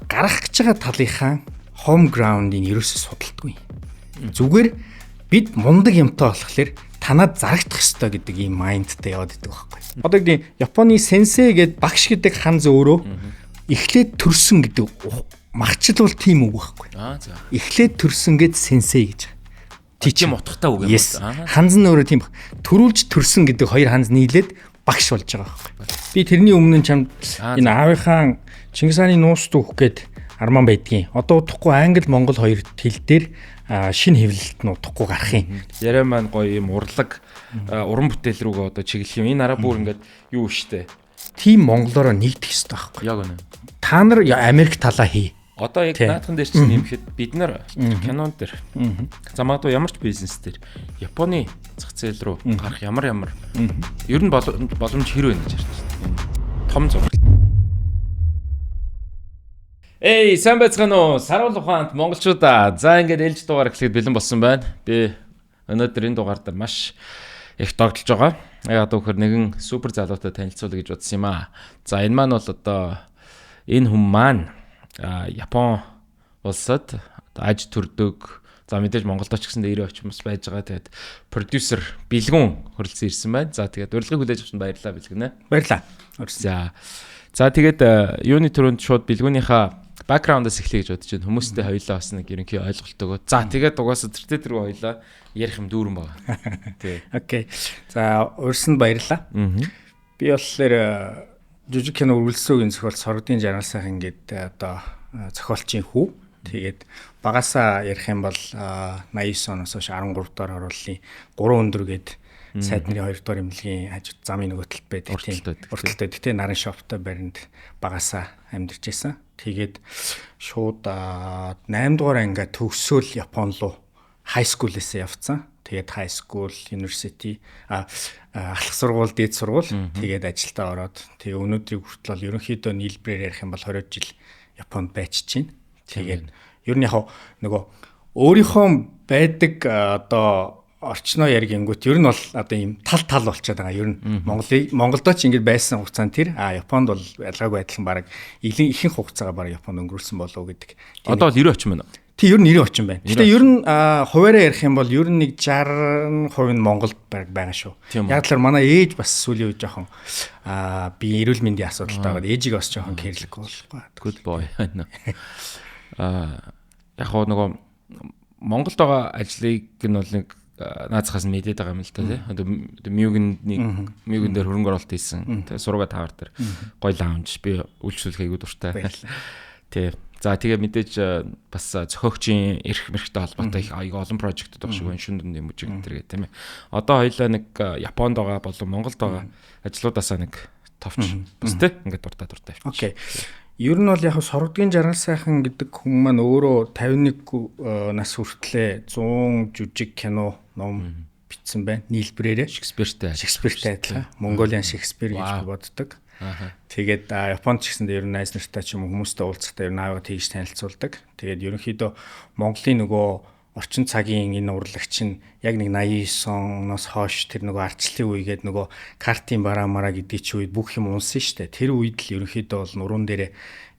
Гарах гэж байгаа талынхаа home ground-ыг ерөөсөө судалдаггүй. Зүгээр бид мундаг юмтай болохоор танаад зарагдах ёстой гэдэг ийм mind тай яваад идэг байхгүй. Одоо гэдэг Японы сенсей гэд багш гэдэг ханз өөрөө эхлээд төрсөн гэдэг магчил бол тийм үг байхгүй. Аа, за. Эхлээд төрсөн гэд сенсей гэж. Тийм утгатай үг юм байна. Ханз нь өөрөө тийм төрүүлж төрсөн гэдэг хоёр ханз нийлээд багш болж байгаа байхгүй. Би тэрний өмнө нь чамд энэ аавынхаа Чингис хааны нууц түүх гээд арман байдгийн. Одоо удахгүй англи, монгол хоёр хэл дээр шинэ хэвлэлт нь удахгүй гарах юм. Яриа маань гоё юм урлаг, уран бүтээл рүүгээ одоо чиглэх юм. Энэ араа бүр ингээд юу штэ. Тийм монголороо нэгдэх ёстой байхгүй. Яг үнэ. Та нар Америк талаа хий. Одоо яг наадхан дээр чинь нэмэхэд бид нар кинон дээр, за, магадгүй ямар ч бизнес дээр Японы зах зээл рүү гарах ямар ямар ер нь боломж хэр байна гэж харж байна. Том зураг. Эй, сайн байцгаана уу? Саруул ухаант монголчуудаа. За, ингээд ээлж дугаар эхлэхэд бэлэн болсон байна. Би өнөөдөр энэ дугаар дээр маш их догдолж байгаа. Яг одоо вөхөр нэгэн супер залуутай танилцуулъя гэж бодсон юм аа. За, энэ маань бол одоо энэ хүн маань Япон улсад одоо аж төрдөг. За, мэдээж Монголд ч гэсэн 90 очимс байж байгаа. Тэгээд продюсер Бэлгүн хүрэлцэн ирсэн байна. За, тэгээд урилгыг хүлээж авсанд баярлалаа, Бэлгүнэ. Баярлалаа. За. За, тэгээд юуны түрүүнд шууд Бэлгүүнийхээ background-аас эхлэе гэж бодож байна. Хүмүүстэй хоёлаа бас нэг ерөнхий ойлголт өгөө. За, тэгээд угаасаа тэртээ тэргүй хоёлаа ярих юм дүүрэн байгаа. Тий. Okay. За, урьсанд баярлалаа. Би болохоор жүжиг кино үргэлжлүүгийн зохиол Сорогдын Жаргал сайхан гээд одоо зохиолчийн хүү. Тэгээд багасаа ярих юм бол 89 оноос хойш 13 дугаар хорооллын 3 өндөр гээд сайд нарын 2 дугаар эмнэлгийн хажууд замын нөгөө талд байдаг, тийм, урталт байдаг, тийм, нарын shop той байранд багасаа амьдарч байсан. Тэгээд шууд 8 дугаар ангиа төгсөөл Япон руу high school-ээс явцсан. Тэгээд high school, university, ахлах сургууль, дээд сургууль, тэгээд ажилдаа ороод, тэгээ өнөөдрийг хүртэл бол ерөнхийдөө нийлбэрээр ярих юм бол 20 жил Японд байчиж байна. Тэгээд ер нь яг нөгөө өөрийнхөө байдаг одоо орчноо яргингүүт ер нь бол одоо ийм тал тал болчиход байгаа. Ер нь Монголыг Монголдо ч ингэж байсан хугацаанд тэр Японд бол ялгаагүй адилхан бараг ихэнх хугацаагаа бараг Японд өнгөрүүлсэн болов уу гэдэг. Одоо бол 90 очин байна уу? Тий, ер нь 90 очин байна. Гэтэ ер нь хуваараа ярих юм бол ер нь нэг 60% нь Монголд байгаа шүү. Яг л манай ээж бас сүүлийн үед жоохон би эрүүл мэндийн асуудалтай байгаа. Ээжийг бас жоохон care лэхгүй болохгүй. Good boy. Яг хоо нөгөө Монголд байгаа ажлыг нь бол нэг наацхаас нь мэдээд байгаа юм л та, тий. Одоо Мюген нэг Мюген дээр хөрөнгө оруулалт хийсэн. Тий, Сурга тавар дээр гоё lounge, би үйлчлүүлэх айгуу дуртай. Тий. За, тэгээ мэдээж бас зохиогчийн эрх мэрхтэй холбоотой их аяга олон project ууд байх шиг байна. Шүн дүндийн бүжиг энэ төр гэх, тийм ээ. Одоо хоёлаа нэг Японд байгаа болон Монголд байгаа ажлуудаасаа нэг товч бас, тий, ингээд дуртай дуртай. Okay. Ер нь бол яг Сорогдгийн Жаргал сайхан гэдэг хүн маань өөрөө 51 нас хүртлээ 100 жүжиг кино, ном бичсэн байна. Нийлбэрээрээ. Шекспиртэй. Шекспиртэй адилхан. Mongolian Shakespeare гэж боддог. Тэгээд Японд ч гэсэндээ ер нь найз нартай ч юм уу хүмүүстэй уулзахдаа ер нь ааваа тэгж танилцуулдаг. Тэгээд ерөнхийдөө Монголын нөгөө орчин цагийн энэ урлагч нь яг нэг 89 оноос хойш тэр нөгөө ардчлалын үегээд нөгөө картын бараамараа гэдэг чи үед бүх юм унсан штэ. Тэр үед л ерөнхийдөө бол нуруунд дээрээ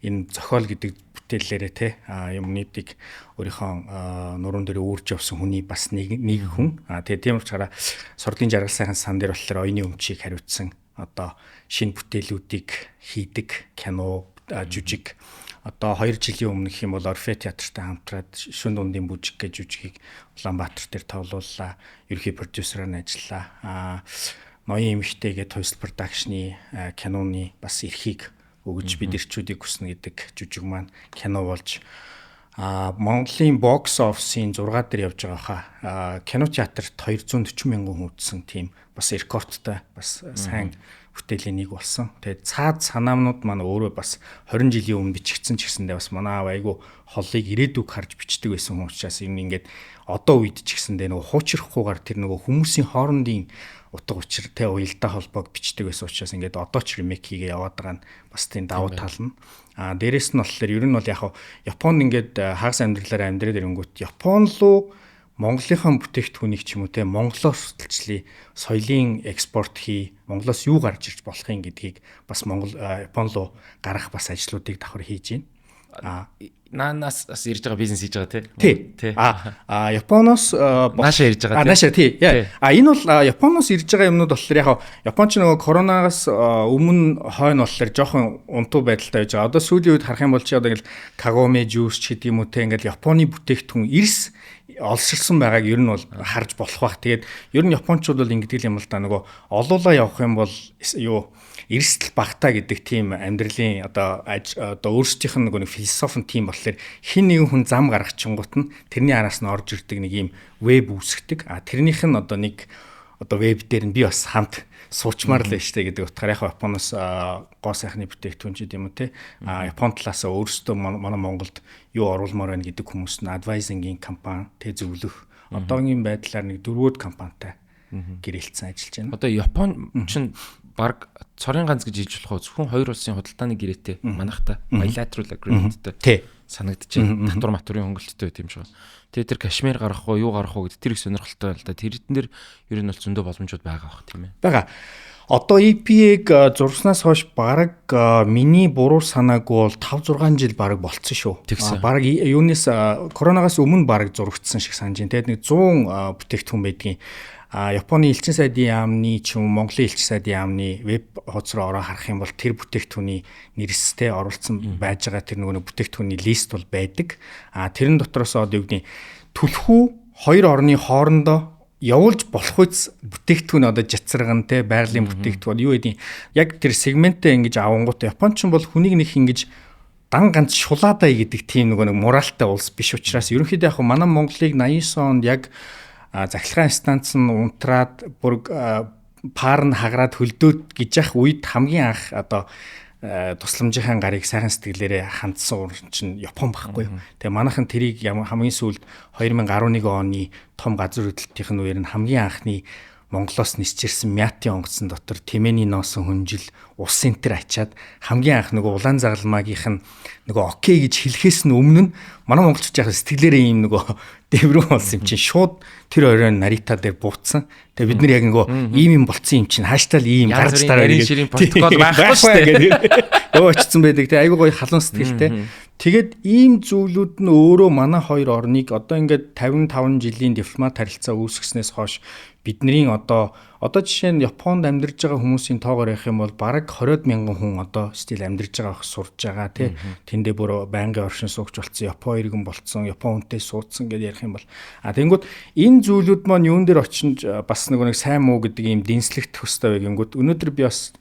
энэ зохиол гэдэг бүтээлээрээ те юмнуудыг өөрийнхөө нуруунд дээр үүрж явсан хүний бас нэг нэг хүн. Тэгээд тийм учраас Сордын Жаргал сайхан сан дээр болохоор оюуны өмчийг хариуцсан одоо шинэ бүтээлүүдийг хийдэг, кино, жүжиг. Одоо 2 жилийн өмнө гэх юм бол Орфе театртай хамтраад Шүн дундын бүжиг гэж жүжигийг Улаанбаатар дээр тоглууллаа. Ерөнхий продюсераар нь ажиллаа. Ноён эмэгтэй гэдэг Туйсал production ы киноны бас эрхийг өгөж, бид ирчүүдийг хүснэ гэдэг жүжиг маань кино болж Монголын box office-ийн 6 дээр явж байгаа хаа. Кино театрт 240 мянган хүн үзсэн, тийм бас рекордтой, бас сайн бүтээлийн нэг болсон. Тэгээд цаад санаамнууд маань өөрөө бас 20 жилийн өмнө бичигдсэн ч гэсэндээ бас манай аав айгу холлыг ирээдүг харж бичдэг байсан хүн учраас юм ингээд одоо үед ч гэсэндээ нөгөө хуучрахгүйгээр тэр нөгөө хүмүүсийн хоорондын утга учир те уялдаа холбоог бичдэг байсан учраас ингээд одоо ч remake хийгээ яваад байгаа нь бас тийм давуу тал нь. Дээрэс нь болохоор ер нь бол яг Японд ингээд хагас амьдралаар амьдраад ирэнгүүт Япон руу Монголынхаа бүтээгдэхүүнийг ч юм уу те Монголоос судалчлаа, соёлын экспорт хий, Монголоос юу гарч ирж болох юм гэдгийг бас Монгол Япон руу гаргах бас ажлуудыг давхар хийж байна. Наанаас бас ирж байгаа бизнес хийж байгаа тий. Тий. А Японоос нааша ирж байгаа тий. Нааша тий. А энэ бол Японоос ирж байгаа юмнууд болохоор яг Япон ч нөгөө коронавигаас өмнө хойно болохоор жоохон унтуу байдалтай байж байгаа. Одоо сүүлийн үед харах юм бол чи одоо ингээл Kagome juice ч гэдэг юм уу те, ингээл Японы бүтээгдэхүүн эрс олшилсан байгааг ер нь бол харж болох бах. Тэгээд ер нь японочууд бол ингэдэг юм л да, нөгөө олуулаа явах юм бол юу эрсдэл багтаа гэдэг тийм амьдралын одоо одоо өөрсдийнх нь нөгөө нэг философи нь тийм болохоор хин нэгэн хүн зам гаргachингууд нь тэрний араас нь орж ирдэг нэг юм веб үүсгдэг. А тэрнийх нь одоо нэг одоо веб дээр нь би бас хамт суучмаар л штэ гэдэг утгаар яг Японоос гоо сайхны бүтээгдэхүүн ч гэдэм үү те. А Япон талаас өөрсдөө манай Монголд юу оруулмаар байна гэдэг хүмүүс нь advising-ийн компани тэ зөвлөх. Одоогийн байдлаар нэг дөрвөөд компанитай гэрэлтсэн ажиллаж байна. Одоо Япон чинь баг цорын ганц гэж хэлж болох уу? Зөвхөн хоёр улсын худалдааны гэрээтэй манайхтай bilateral agreement-тэй санагдчихэв. Татвар матурын хөнгөлөлттэй байт юм шиг. Тэгээ тэр кашмир гаргах уу, юу гаргах уу гэдэг тэр их сонирхолтой л да. Тэрдэн дээр ер нь бол зөндөө боломжууд байгаа бах тийм ээ. Байгаа. Одоо EPA-г зурснаас хойш бараг миний буруу санаагүй бол 5 6 жил бараг болцсон шүү. Бараг юунаас коронавигаас өмнө бараг зурагдсан шиг санаж байна. Тэгээд нэг 100 бүтээгдэхүүн байдгийн. А Японы элчин сайдын яамны ч юм уу Монголын элчин сайдын яамны веб хуудас руу ороо харах юм бол тэр бүтээгдэхүүний нэрстэй оруулсан байж байгаа тэр нөгөө бүтээгдэхүүний лист бол байдаг. А тэрэн дотроос одоо юу гэдэг түлхүү хоёр орны хоорондоо явуулж болох үз бүтээгдэхүүн одоо жацарган те байгалийн бүтээгдэхүүн юу гэдэг яг тэр сегментээ ингэж авангууд Японч бол хүнийг нэг ингэж дан ганц шулаадаа гэдэг тийм нөгөө нэг моралтай улс биш учраас ерөнхийдөө яг манай Монголыг 89 онд яг захиргаан станц нь унтраад бүр пар нь хагараад хөлдөөд гэж яах үед хамгийн анх одоо тусламжийнхаа гарыг сайхан сэтгэлээрээ хандсан уран чинь Япон байхгүй юу. Тэгээ манайхан тэрийг хамгийн сүүлд 2011 оны том газар хөдлөлтийн үеэр нь хамгийн анхны Монголоос нисчирсэн Мятын онгоцон дотор Тэмээний ноосон хүнжил ус энтер ачаад хамгийн анх нөгөө улаан загалмаагийнх нь нөгөө окей гэж хэлэхээс нь өмнө нь манай монголчууд яг сэтгэлээрээ ийм нөгөө дэврүү болсон юм чинь шууд тэр оройн Нарита дээр буутсан. Тэгээ бид нар яг нөгөө ийм юм болцсон юм чинь хааштай л ийм гарч дараа ширийн протокол байхгүй шүү дээ. Йоо очсон байдаг. Тэгээ айгүй гоё халуун сэтгэлтэй. Тэгээд ийм зүйлүүд нь өөрөө манай хоёр орныг одоо ингээд 55 жилийн дипломат харилцаа үүсгэснээс хойш бидний одоо жишээ нь Японд амьдарч байгаа хүмүүсийн тоогоор ярих юм бол бараг 20 мянган хүн одоо стил амьдарч байгаа ах сурж байгаа тий. Тэндээ бүр байнгын оршин суугч болсон, Япон иргэн болцсон, Япон хүнтэй суудсан гэдээ ярих юм бол а тэнгүүд энэ зүйлүүд маань юун дээр очинд бас нэг сайн муу гэдэг ийм дэнслэгдэх хөстэй байг. Өнөөдөр би бас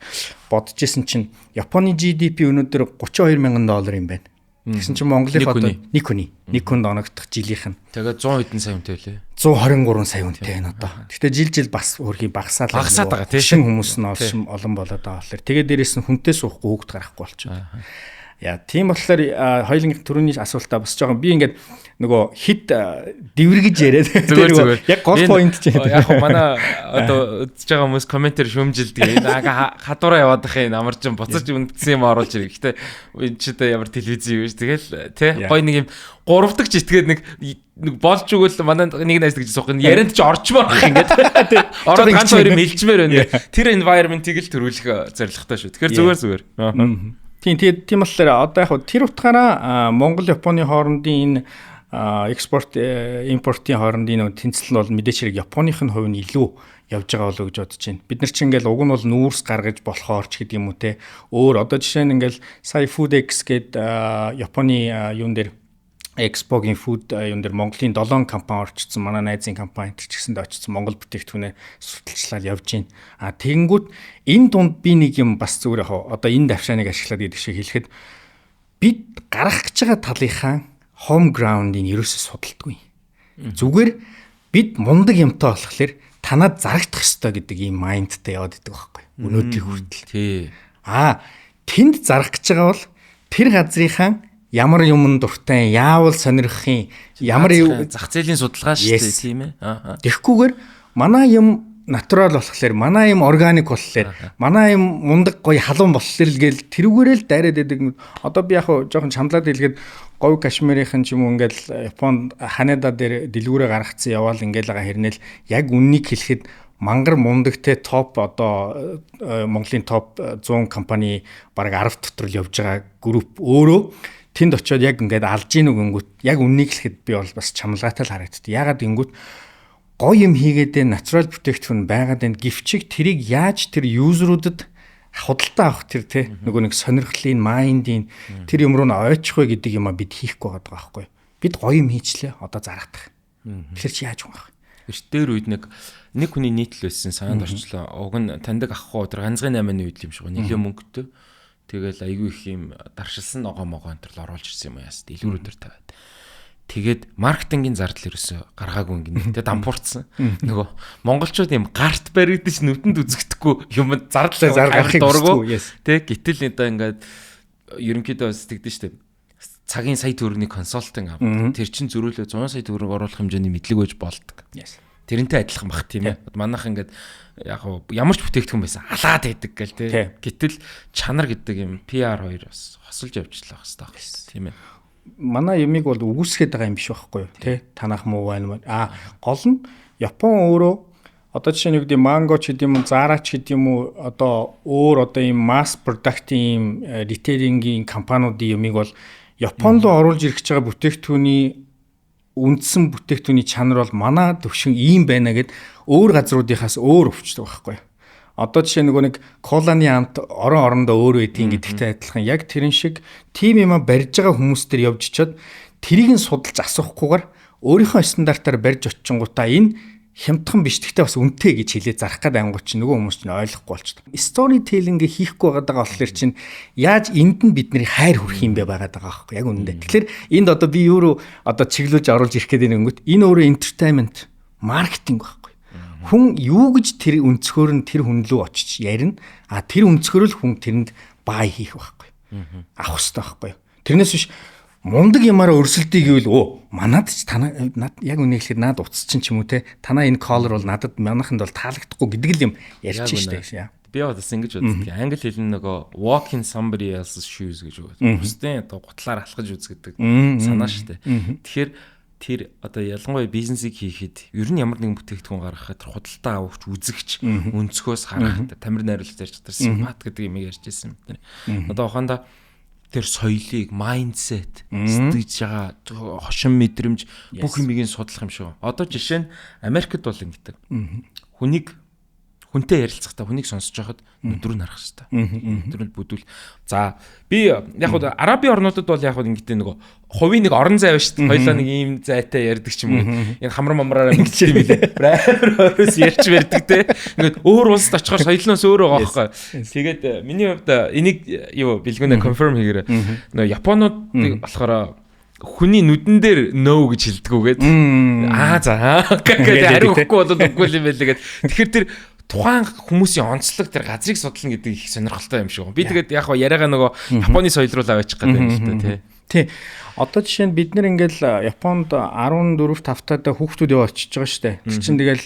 бодож исэн чинь Японы GDP өнөөдөр 32 мянган доллар юм байна. Тэгсэн чинь Монголын одоо нэг хүний нэг хүнд оногдох жилийнх нь. Тэгээд 100 хэдэн сая хүнтэй лээ. 123 сая хүнтэй байна одоо. Гэхдээ жил бас өөрхийн багасаад байгаа тийм. Шинэ хүмүүс нь олон болоод байгаа болохоор тэгээд дээрэс нь хүнтэй суухгүй хүүхд гарахгүй болчиход. Яа, тийм болохоор хоёулын түрүүний асуултаа бас жоохон би ингээд нөгөө хит дэвргэж яриад зүгээр яг гол point чинь яг манай одоо үзэж байгаа хүмүүс комментээр шүмжилдэг. Хадуураа яваад ах юм амарчин буцаж үндсэн юм оруулж ирэх. Гэтэ энэ ч одоо ямар телевиз юм биш. Тэгэл тий гой нэг юм гурав дахь итгээд нэг болж өгвөл манай нэг найз гэж суух ярианд чи орчмоор ах ингээд ороод ганц хоёр юм хэлчмээр байна. Тэр environment-ийг л төрүүлэх зорилготой шүү. Тэгэхээр зүгээр. Тийм тэгээд тийм болохоор одоо яг тэр утгаараа Монгол Японы хоорондын энэ экспорт импортын хоорондын нөө тэнцэл нь бол мэдээч хэрэг Японых нь хувь нь илүү явж байгаа болоо гэж бодож байна. Бид нар чинь ингээл уг нь бол нүүрс гаргаж болохоор ч гэдэг юм уу те. Өөр одоо жишээ нь ингээл сая Foodex гээд Японы юун дээр Экспогийн food юун дээр Монголын 7 компани орчсон, манай найзын компани энэ ч гэсэндээ очсон, Монгол бүтээгдэхүүнээ сурталчлал явж байна. А тэгэнгүүт энэ дунд би нэг юм бас зүгээр яг одоо энэ давшааныг ашиглаад гэдэг шиг хэлэхэд бид гарах гэж байгаа талынхаа home ground-ыг ерөөсөө судалдаггүй. Зүгээр бид мундаг юмтай болохоор танад зарагдах ёстой гэдэг ийм майндтай яваад идэг байхгүй. Өнөөдрийг хүртэл. Тий. А тэнд зарах гэж байгаа бол тэр газрынхаа ямар юмн дуртай, яавал сонирхох юм, ямар зах зээлийн судалгаа шүү дээ, тийм ээ. Аа. Тэгэхгүйгээр манай юм натурал болохоор, манай юм органик болохоор, манай юм мундаг гоё халуун болохоор л гээл тэрүүгээрээ л дайраад байдаг. Одоо би яг жоохон чамлаад хэлгээд говь кашмирийнхэн ч юм уу ингээл Японд Ханеда дээр дэлгүүрээ гаргацсан яваал ингээл байгаа хэрнээл яг үннийг хэлэхэд мангар мундаг те топ одоо Монголын топ 100 компани бараг 10 дотор л явж байгаа групп өөрөө Тэнд очиод яг ингээд алж ийн үгэнгүүт яг үннийг хэлэхэд би бол бас чамлаатай л харагддаг. Ягаад гэнгүүт гоё юм хийгээд натурал бүтээгдэхүүн байгаад байна. Гэвчиг тэрийг яаж тэр user уудад худалдаа авах тэр те нөгөө нэг сонирхлын mind ийн тэр юм руу н ойчих вэ гэдэг юм а бид хийхгүй байгаа байхгүй. Бид гоё юм хийчлээ, одоо зарагдах. Тэгэхээр чи яаж хүн байх вэ? Эрт дээр үед нэг хүний нийтлэл байсан, санаанд орчлоо. Уг нь таньдаг ах хуу тэр ганцхан 8-ны үед юм шиг нэлээ мөнгөтэй. Тэгэл айгүй их юм даршилсан ногоо могоо энэ төр оруулж ирсэн юм яас. Дэлгүүрүүдэр тавиад. Тэгээд маркетингийн зардал ерөөсөө гаргаагүй ингэ нэгтэй дампуурцсан. Нөгөө монголчууд юм гарт баригдаж нүдэнд үзэгдэхгүй юм зардал гаргахыг дургу. Тэ гэтэл одоо ингээд ерөнхийдөө бас тэгдэж штэ, цагийн сая төгрөгийн консалтинг авдаг. Тэр чин зөрүүлээ 100 сая төгрөг оруулах хэмжээний мэдлэг байж болдог. Тэрнтэй адилхан бах, тийм ээ. Манайх ингээд яг ямар ч бүтээгдэхүүн байсан алаад байдаг гэл тий. Гэтэл чанар гэдэг юм PR хоёр бас хосолж явуулах хэрэгтэй байх, тийм ээ. Манай юмыг бол үгүйсгээд байгаа юм биш байхгүй юу, тий? Танах муу байна. А гол нь Япон өөрөө одоо жишээ нь юу гэдэг, Mango ч гэдэг юм уу, Zara ч гэдэг юм уу, одоо өөр одоо ийм mass product-ийн retailing ийн компаниудын юмыг бол Япон руу оруулж ирэх гэж байгаа бүтээгдэхүүний үндсэн бүтээгдэхүүний чанар бол манай төвшин ийм байна гэд өөр газруудынхаас өөр өвчдөг байхгүй. Одоо жишээ нөгөө нэг коланы амт орон орондоо өөр байдгийн гэдэгтэй адилхан яг тэрэн шиг тим юма барьж байгаа хүмүүс төр явж чад тэрийг нь судалж асуухгүйгээр өөрийнхөө стандартаар барьж очингуудаа энэ хямдхан биш, гэхдээ бас үнэтэй гэж хэлээ зарах гээд ангуу чинь нөгөө хүмүүс чинь ойлгохгүй болчихдог. Storytelling хийхгүй байгаа болохоор чинь яаж энд нь бидний хайр хүрэх юм бэ байгаад байгаа байхгүй яг үнэндээ. Тэгэхээр энд одоо би юу руу одоо чиглүүлж оруулж ирэх гээд байна гингүүт энэ өөрөө entertainment, маркетинг байхгүй. Хүн юу гэж тэр өнцгөр нь тэр хүн лүү очиж ярина. А тэр өнцгөр л хүн тэрэнд buy хийх байхгүй. Авах хэрэгтэй байхгүй. Тэрнээс биш мундаг юмараа өрсөлдөе гэвэл өө манад ч танаа яг үнэ хэлэхэд наад утас чинь ч юм уу те, танаа энэ color бол надад манайханд бол таалагдахгүй гэдэг л юм ярьж штэ. Би бас ингэж боддог. Англи хэл нь нөгөө walk in somebody else's shoes гэж үг. Бусдын одоо гутлаар алхаж үз гэдэг санаа штэ. Тэгэхээр тэр одоо ялангуяа бизнесийг хийхэд ер нь ямар нэгэн бүтээгдэхүүн гаргахад тэр худалдаа авахч, үзэгч өнцгөөс харах, тамир найруулагч ярьж тэр симпат гэдэг юм ярьж ирсэн юм. Одоо ухаандаа тэр соёлыг, mindset, сэтгэж байгаа хошин мэдрэмж, бүх юмыг нь судлах юм шиг. Одоо жишээ нь Америкт бол ингэдэг. Хүнийг хүнтэй ярилцахдаа, хүнийг сонсож байхад нүд рүү харах хэрэгтэй. Нүд рүү бүдүүл. За би яг хөө Арабын орнуудад бол яг хөө ингэдэг, нөгөө хувийн нэг орон зай байна шүү дээ. Хоёлаа нэг ийм зайтай ярьдаг ч юм уу. Энэ хамар мамраараа ингэдэг юм билээ. Амар өрөөс ярьж барьдаг те. Ингээд өөр улсад очихоор соёлноос өөр байгаа байхгүй. Тэгээд миний хувьд энийг юу бэлгүүнэ confirm хийгээрэй. Нөгөө Японууд болохоор хүний нүдэн дээр no гэж хэлдэг үгээд. Аа за гэдэг, хариу өгөхгүй бол үгүй юм байлээ гэд. Тэгэхээр тэр тухайн хүмүүсийн онцлог, тэр газрыг судлана гэдэг их сонирхолтой юм шиг байна. Би тэгээд яг яриагаа нөгөө Японы соёл руу аваачих гэдэг юм л та, тий. Тий. Одоо жишээ нь бид нэр ингээл Японд 14 5 таад хүүхдүүд яваа очиж байгаа шүү дээ. Тэр чинь тэгэл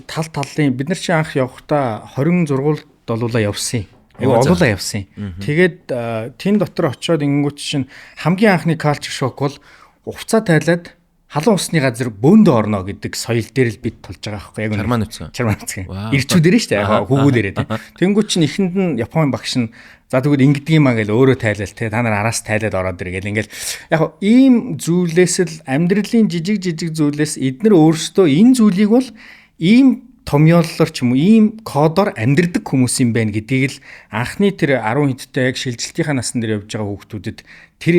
тал талын бид нар чинь анх явахдаа 26 долуулаа явсан юм. Айгу олуулаа явсан. Тэгээд тэн дотор очиод ингэнгүүт чинь хамгийн анхны culture shock бол увцаа тайлаад халуун усны газар бөөндөө орно гэдэг соёл дээр л бид тулж байгаа байхгүй яг үнэ. Чармаа нүцгэн. Чармаа нүцгэн. Ирчүүдэрээ шүү дээ. Яг хүүгүүдэрээ тий. Тэнгүүт чинь эхэнд нь Япон багш нь за тэгвэл ингэдэг юм а гэл өөрөө тайлал те, та нар араас тайлаад ороод ир гэл ингээл яг ийм зүйлээс л амьдралын жижиг жижиг зүйлээс эднэр өөрсдөө энэ зүйлийг бол ийм томьёоллоор ч юм уу ийм кодоор амьдрдаг хүмүүс юм байна гэдгийг л анхны тэр 10 хэдтэй яг шилжилтийнхаа насн дээр явж байгаа хүүхдүүдэд тэр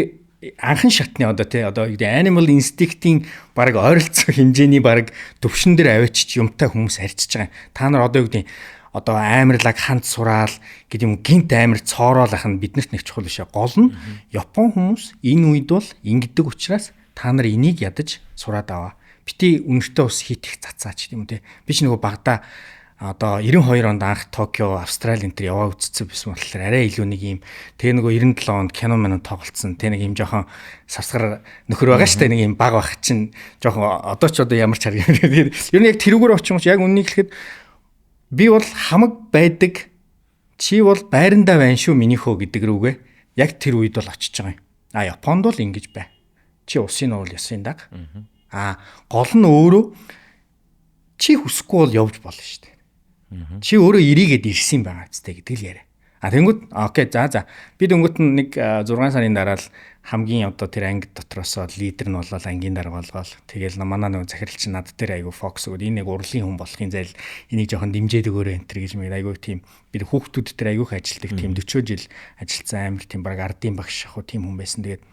анхан шатны одоо тий одоо animal instinct-ийн баг ойролцоо хэмжээний баг төвшин дээр авчиж юмтай хүмүүс харьцаж байгаа. Та нар одоо юу гэдэг, одоо амарлаг ханд сураал гэдэг юм, гинт амар цоорол ах нь биднэрт нэг чухал биш. Гол нь Япон хүмүүс энэ үед бол ингэдэг учраас та нар энийг ядаж сураад аваа. Бити үнэртэй ус хит их цацаач тийм үү те. Би ч нөгөө багада одоо 92 онд анх Токио, Австрали энэ төр яваа үзсэн байсан болохоор арай илүү нэг юм, тэгээ нөгөө 97 онд кино мань тоглолцсон тэ, нэг юм жоохон савсгар нөхөр байгаа штэ, нэг юм баг бах чинь жоохон одоо ч одоо ямар ч хараг. Ер нь яг тэрүүгээр очих юм яг үннийг хэлэхэд би бол хамаг байдаг, чи бол байрандаа байна шүү минийхөө гэдэг рүүгээ яг тэр үед бол очиж байгаа юм. А Японд бол ингэж бай. Чи усын уул ясын даг. А гол нь өөрөө чи хүсэхгүй бол явж болно шүү дээ. Чи өөрөө эрийгээд ирсэн байгаа зү гэдэг л яриа. А тэнгүүд окей, за. Би дөнгөт нь нэг 6 сарын дараа л хамгийн одоо тэр анги дотроосоо лидер нь болол ангийн дарга болгоол. Тэгэл манай нөгөө захирал чинь над дээр айгу фокус өгөөд энэ нэг урлагийн хүн болохын зайл энийг жоохон дэмжээд өгөөрэй энэ төр гэж мэг айгу тийм бид хүүхдүүд дээр айгу их ажилтдаг тийм 40 жил ажилласан амар тийм баг ардын багш ах уу тийм хүн байсан. Тэгээд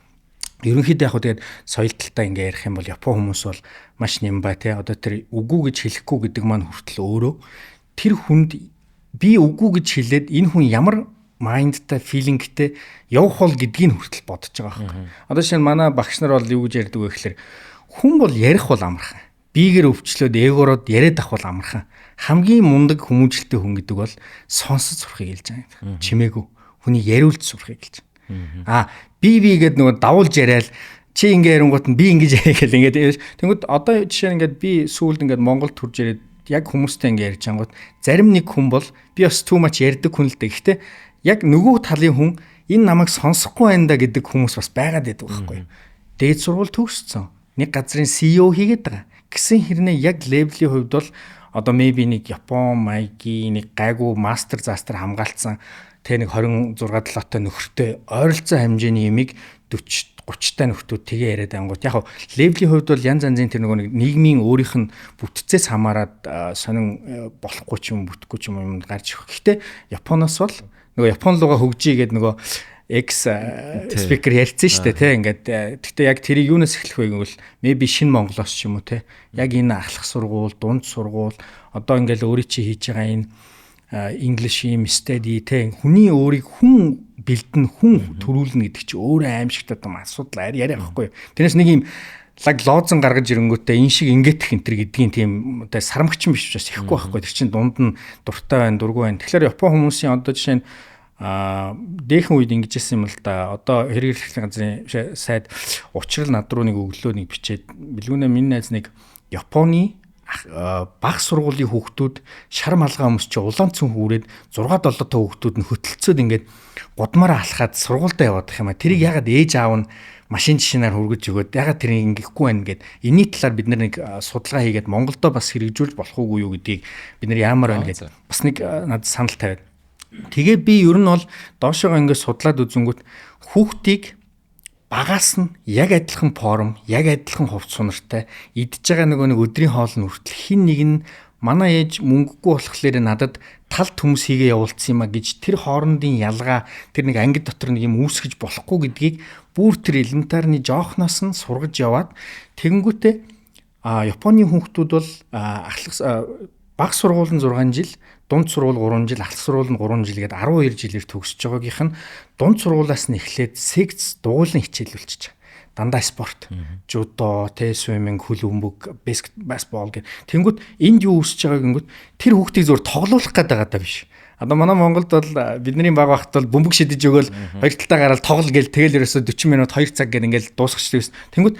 ерөнхийдөө яг тэгээд соёл талтай ингээ ярих юм бол Япон хүмүүс бол маш нямбай те. Одоо тэр үгүй гэж хэлэхгүй гэдэг маань хүртэл өөрөө тэр хүнд би үгүй гэж хэлээд энэ хүн ямар майндтай, филингтэй явах бол гэдгийг хүртэл бодож байгаа байхгүй. Одоо жишээ нь манай багш нар бол юу гэж ярьдаг вэ гэхээр хүн бол ярих бол амархан. Биегээр өвчлөөд эгороод яриад авах бол амархан. Хамгийн мундаг хүмүүжлэлтэй хүн гэдэг бол сонсож сурахыг хэлж байгаа юм. Чимээгүй. Хүний яриулж сурахыг хэлж байгаа. Аа би гээд нөгөө давуулж яриад чи ингээ ярингууд нь би ингэж яриа гэл ингээд тэнгүүд одоо жишээ нь ингээд би сүүлд ингээд Монголд төрж ирээд яг хүмүүстэй ингээ ярьж ангууд зарим нэг хүн бол би бас too much ярьдаг хүн л дээ. Гэхдээ яг нөгөө талын хүн энэ намайг сонсохгүй байна да гэдэг хүмүүс бас байгаад байдаг байхгүй. Дээд сургууль төгссөн. Нэг газрын CEO хийгээд байгаа. Гэсэн хэрнээ яг level-ийн хувьд бол одоо maybe нэг Япон маягийн нэг гайгүй мастер застер хамгаалцсан тэ нэг 26 7-той нөхөртэй ойролцоо хэмжээний юмыг 40 30 та нөхдүүд тэгээ яриад ангууд яг level-ийн хувьд бол янз янзын тэр нөгөө нэг нийгмийн өөрийнх нь бүтцээс хамаарат сонин болохгүй ч юм бүтэхгүй ч юм гарч ирэх. Гэхдээ Японоос бол нөгөө Япон руугаа хөгжиж гээд нөгөө ex speaker ярьсан шүү дээ тий ингээд гэхдээ яг тэрийг юунаас эхлэх вэ гэвэл maybe шинэ Монголоос ч юм уу тий яг энэ ахлах сургууль, дунд сургууль одоо ингээл өөрийн чи хийж байгаа энэ English юм study тий хүний өөрийг хүн бэлдэн хүн төрүүлнэ гэдэг чи өөрөө аимшигтай том асуудал яриа байхгүй. Тэрнээс нэг юм лаг лоозон гаргаж ирэнгүүтээ энэ шиг ингэтэх энэ төр гэдгийн тийм одоо сарамгчин биш учраас ихгүй байхгүй. Тэр чинь дунд нь дуртай байна, дургүй байна. Тэгэхээр Япон хүмүүсийн одоо жишээ нь дээхэн үед ингэж ирсэн юм л да. Одоо хэрэг эрхлэлийн газрын сайд учрал над руу нэг өглөө нэг бичээд бэлгүүнээ минь найз нэг Японы баг сургуулийн хүүхдүүд шар малгай өмсч улаан цүнх үрээд 6 7 та хүүхдүүд нь хөтөлцөөд ингээд гудмаараа алхаад сургуультай яваад их юм а. Тэрийг ягаад ээж аав нь машин жишээнээр хүргэж өгөөд ягаад тэрийг ингэхгүй байна гэд энэний талаар бид нэг судалгаа хийгээд Монголдо бас хэрэгжүүлж болох уугүй юу гэдгийг бид нар яамаар байна гэд бас нэг надад санал тавиад. Тэгээ би ер нь бол доошоогоо ингээд судлаад үзэнгүүт хүүхдийг багаас нь яг адилхан форм, яг адилхан хувц сунартай идж байгаа нөгөө нэг өдрийн хоол нь хүртэл хин нэг нь манай ээж мөнгөгүй болохоор надад тал төмс хийгээ явуулсан юм а гэж тэр хоорондын ялгаа тэр нэг анги дотор нэг юм үүсгэж болохгүй гэдгийг бүр тэр элементарны жоохноос нь сургаж яваад тэгэнгүүтээ Японы хүүхдүүд бол ахлах баг сургууль нь 6 жил, дунд сургууль 3 жил, ахлах сургууль нь 3 жил гээд 12 жилээр төгсөж байгаагийнх нь дунд сургуулиас нь эхлээд секц дугуйлан хичээлүүлчихэж байгаа. Дандаа спорт, жудо, тэ swimming, хөл бөмбөг, баскетбол гэх. Тэнгүүт энд юу үүсэж байгааг гингүүт тэр хүүхдийг зөвхөн тоглуулах гээд байгаа даа биш. Одоо манай Монголд бол бидний баг багт бол бөмбөг шидэж өгөөл хоёр талдаа гараал тоглол гээл тэгэл ерөөсө 40 минут 2 цаг гээд ингээл дуусгачихдаг байсан. Тэнгүүт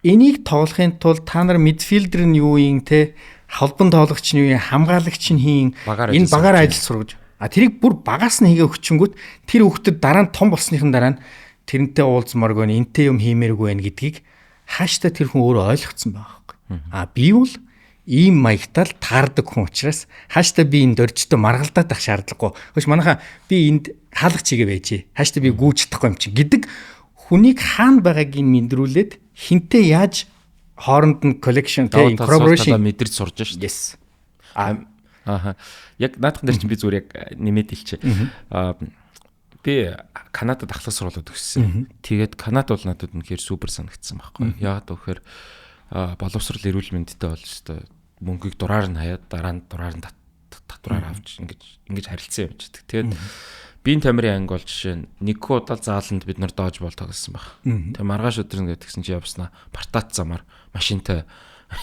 энийг тоглохын тулд та нар midfielder нь юу юм те холбон тоглогч нь юу юм, хамгаалагч нь хийн, энэ багаар ажил сургаж. А тэрийг бүр багаас нь хийгээ өгчөнгүүт тэр хүүхдэд дараа нь том болсныхан дараа нь тэрнтэй уулзмааргүй, энтэй юм хиймээргүй байх гэдгийг хааштай тэр хүн өөрөө ойлгоцсон байгаа байхгүй. А би бол ийм маягтай л таардаг хүн учраас хааштай би энэ дөржтөө маргалдаад ах шаардлагагүй. Хөш манайхаа би энд хаалгач хийгээ байжээ. Хааштай би гүйж чадахгүй юм чинь гэдэг хүнийг хаана байгааг нь мэдрүүлээд хинтээ яаж хооронд нь collection тэ collaboration мэдэрч сурж шээ. Yes. Аа. Яг наадхан дээр чинь би зүгээр яг нэмээд хэлчихэ. Би Канадад ахлах сургуулиуд төгссөн. Тэгээд Канад бол надад үнэхээр супер санагдсан байхгүй. Яагаад гэвэл боловсрал эрүүл мэндтэй бол өстой мөнгийг дураар нь хаяад дараа нь дураар нь татвараар авч ингэж харилцсан юм ч гэдэг. Тэгээд биеийн тамирын анги бол жишээ нь нэг удаа зааланд бид нар дожбол тоглосон баг. Тэгээ маргааш өдөр ингээд тэгсэн чи явснаа партат замаар машинтай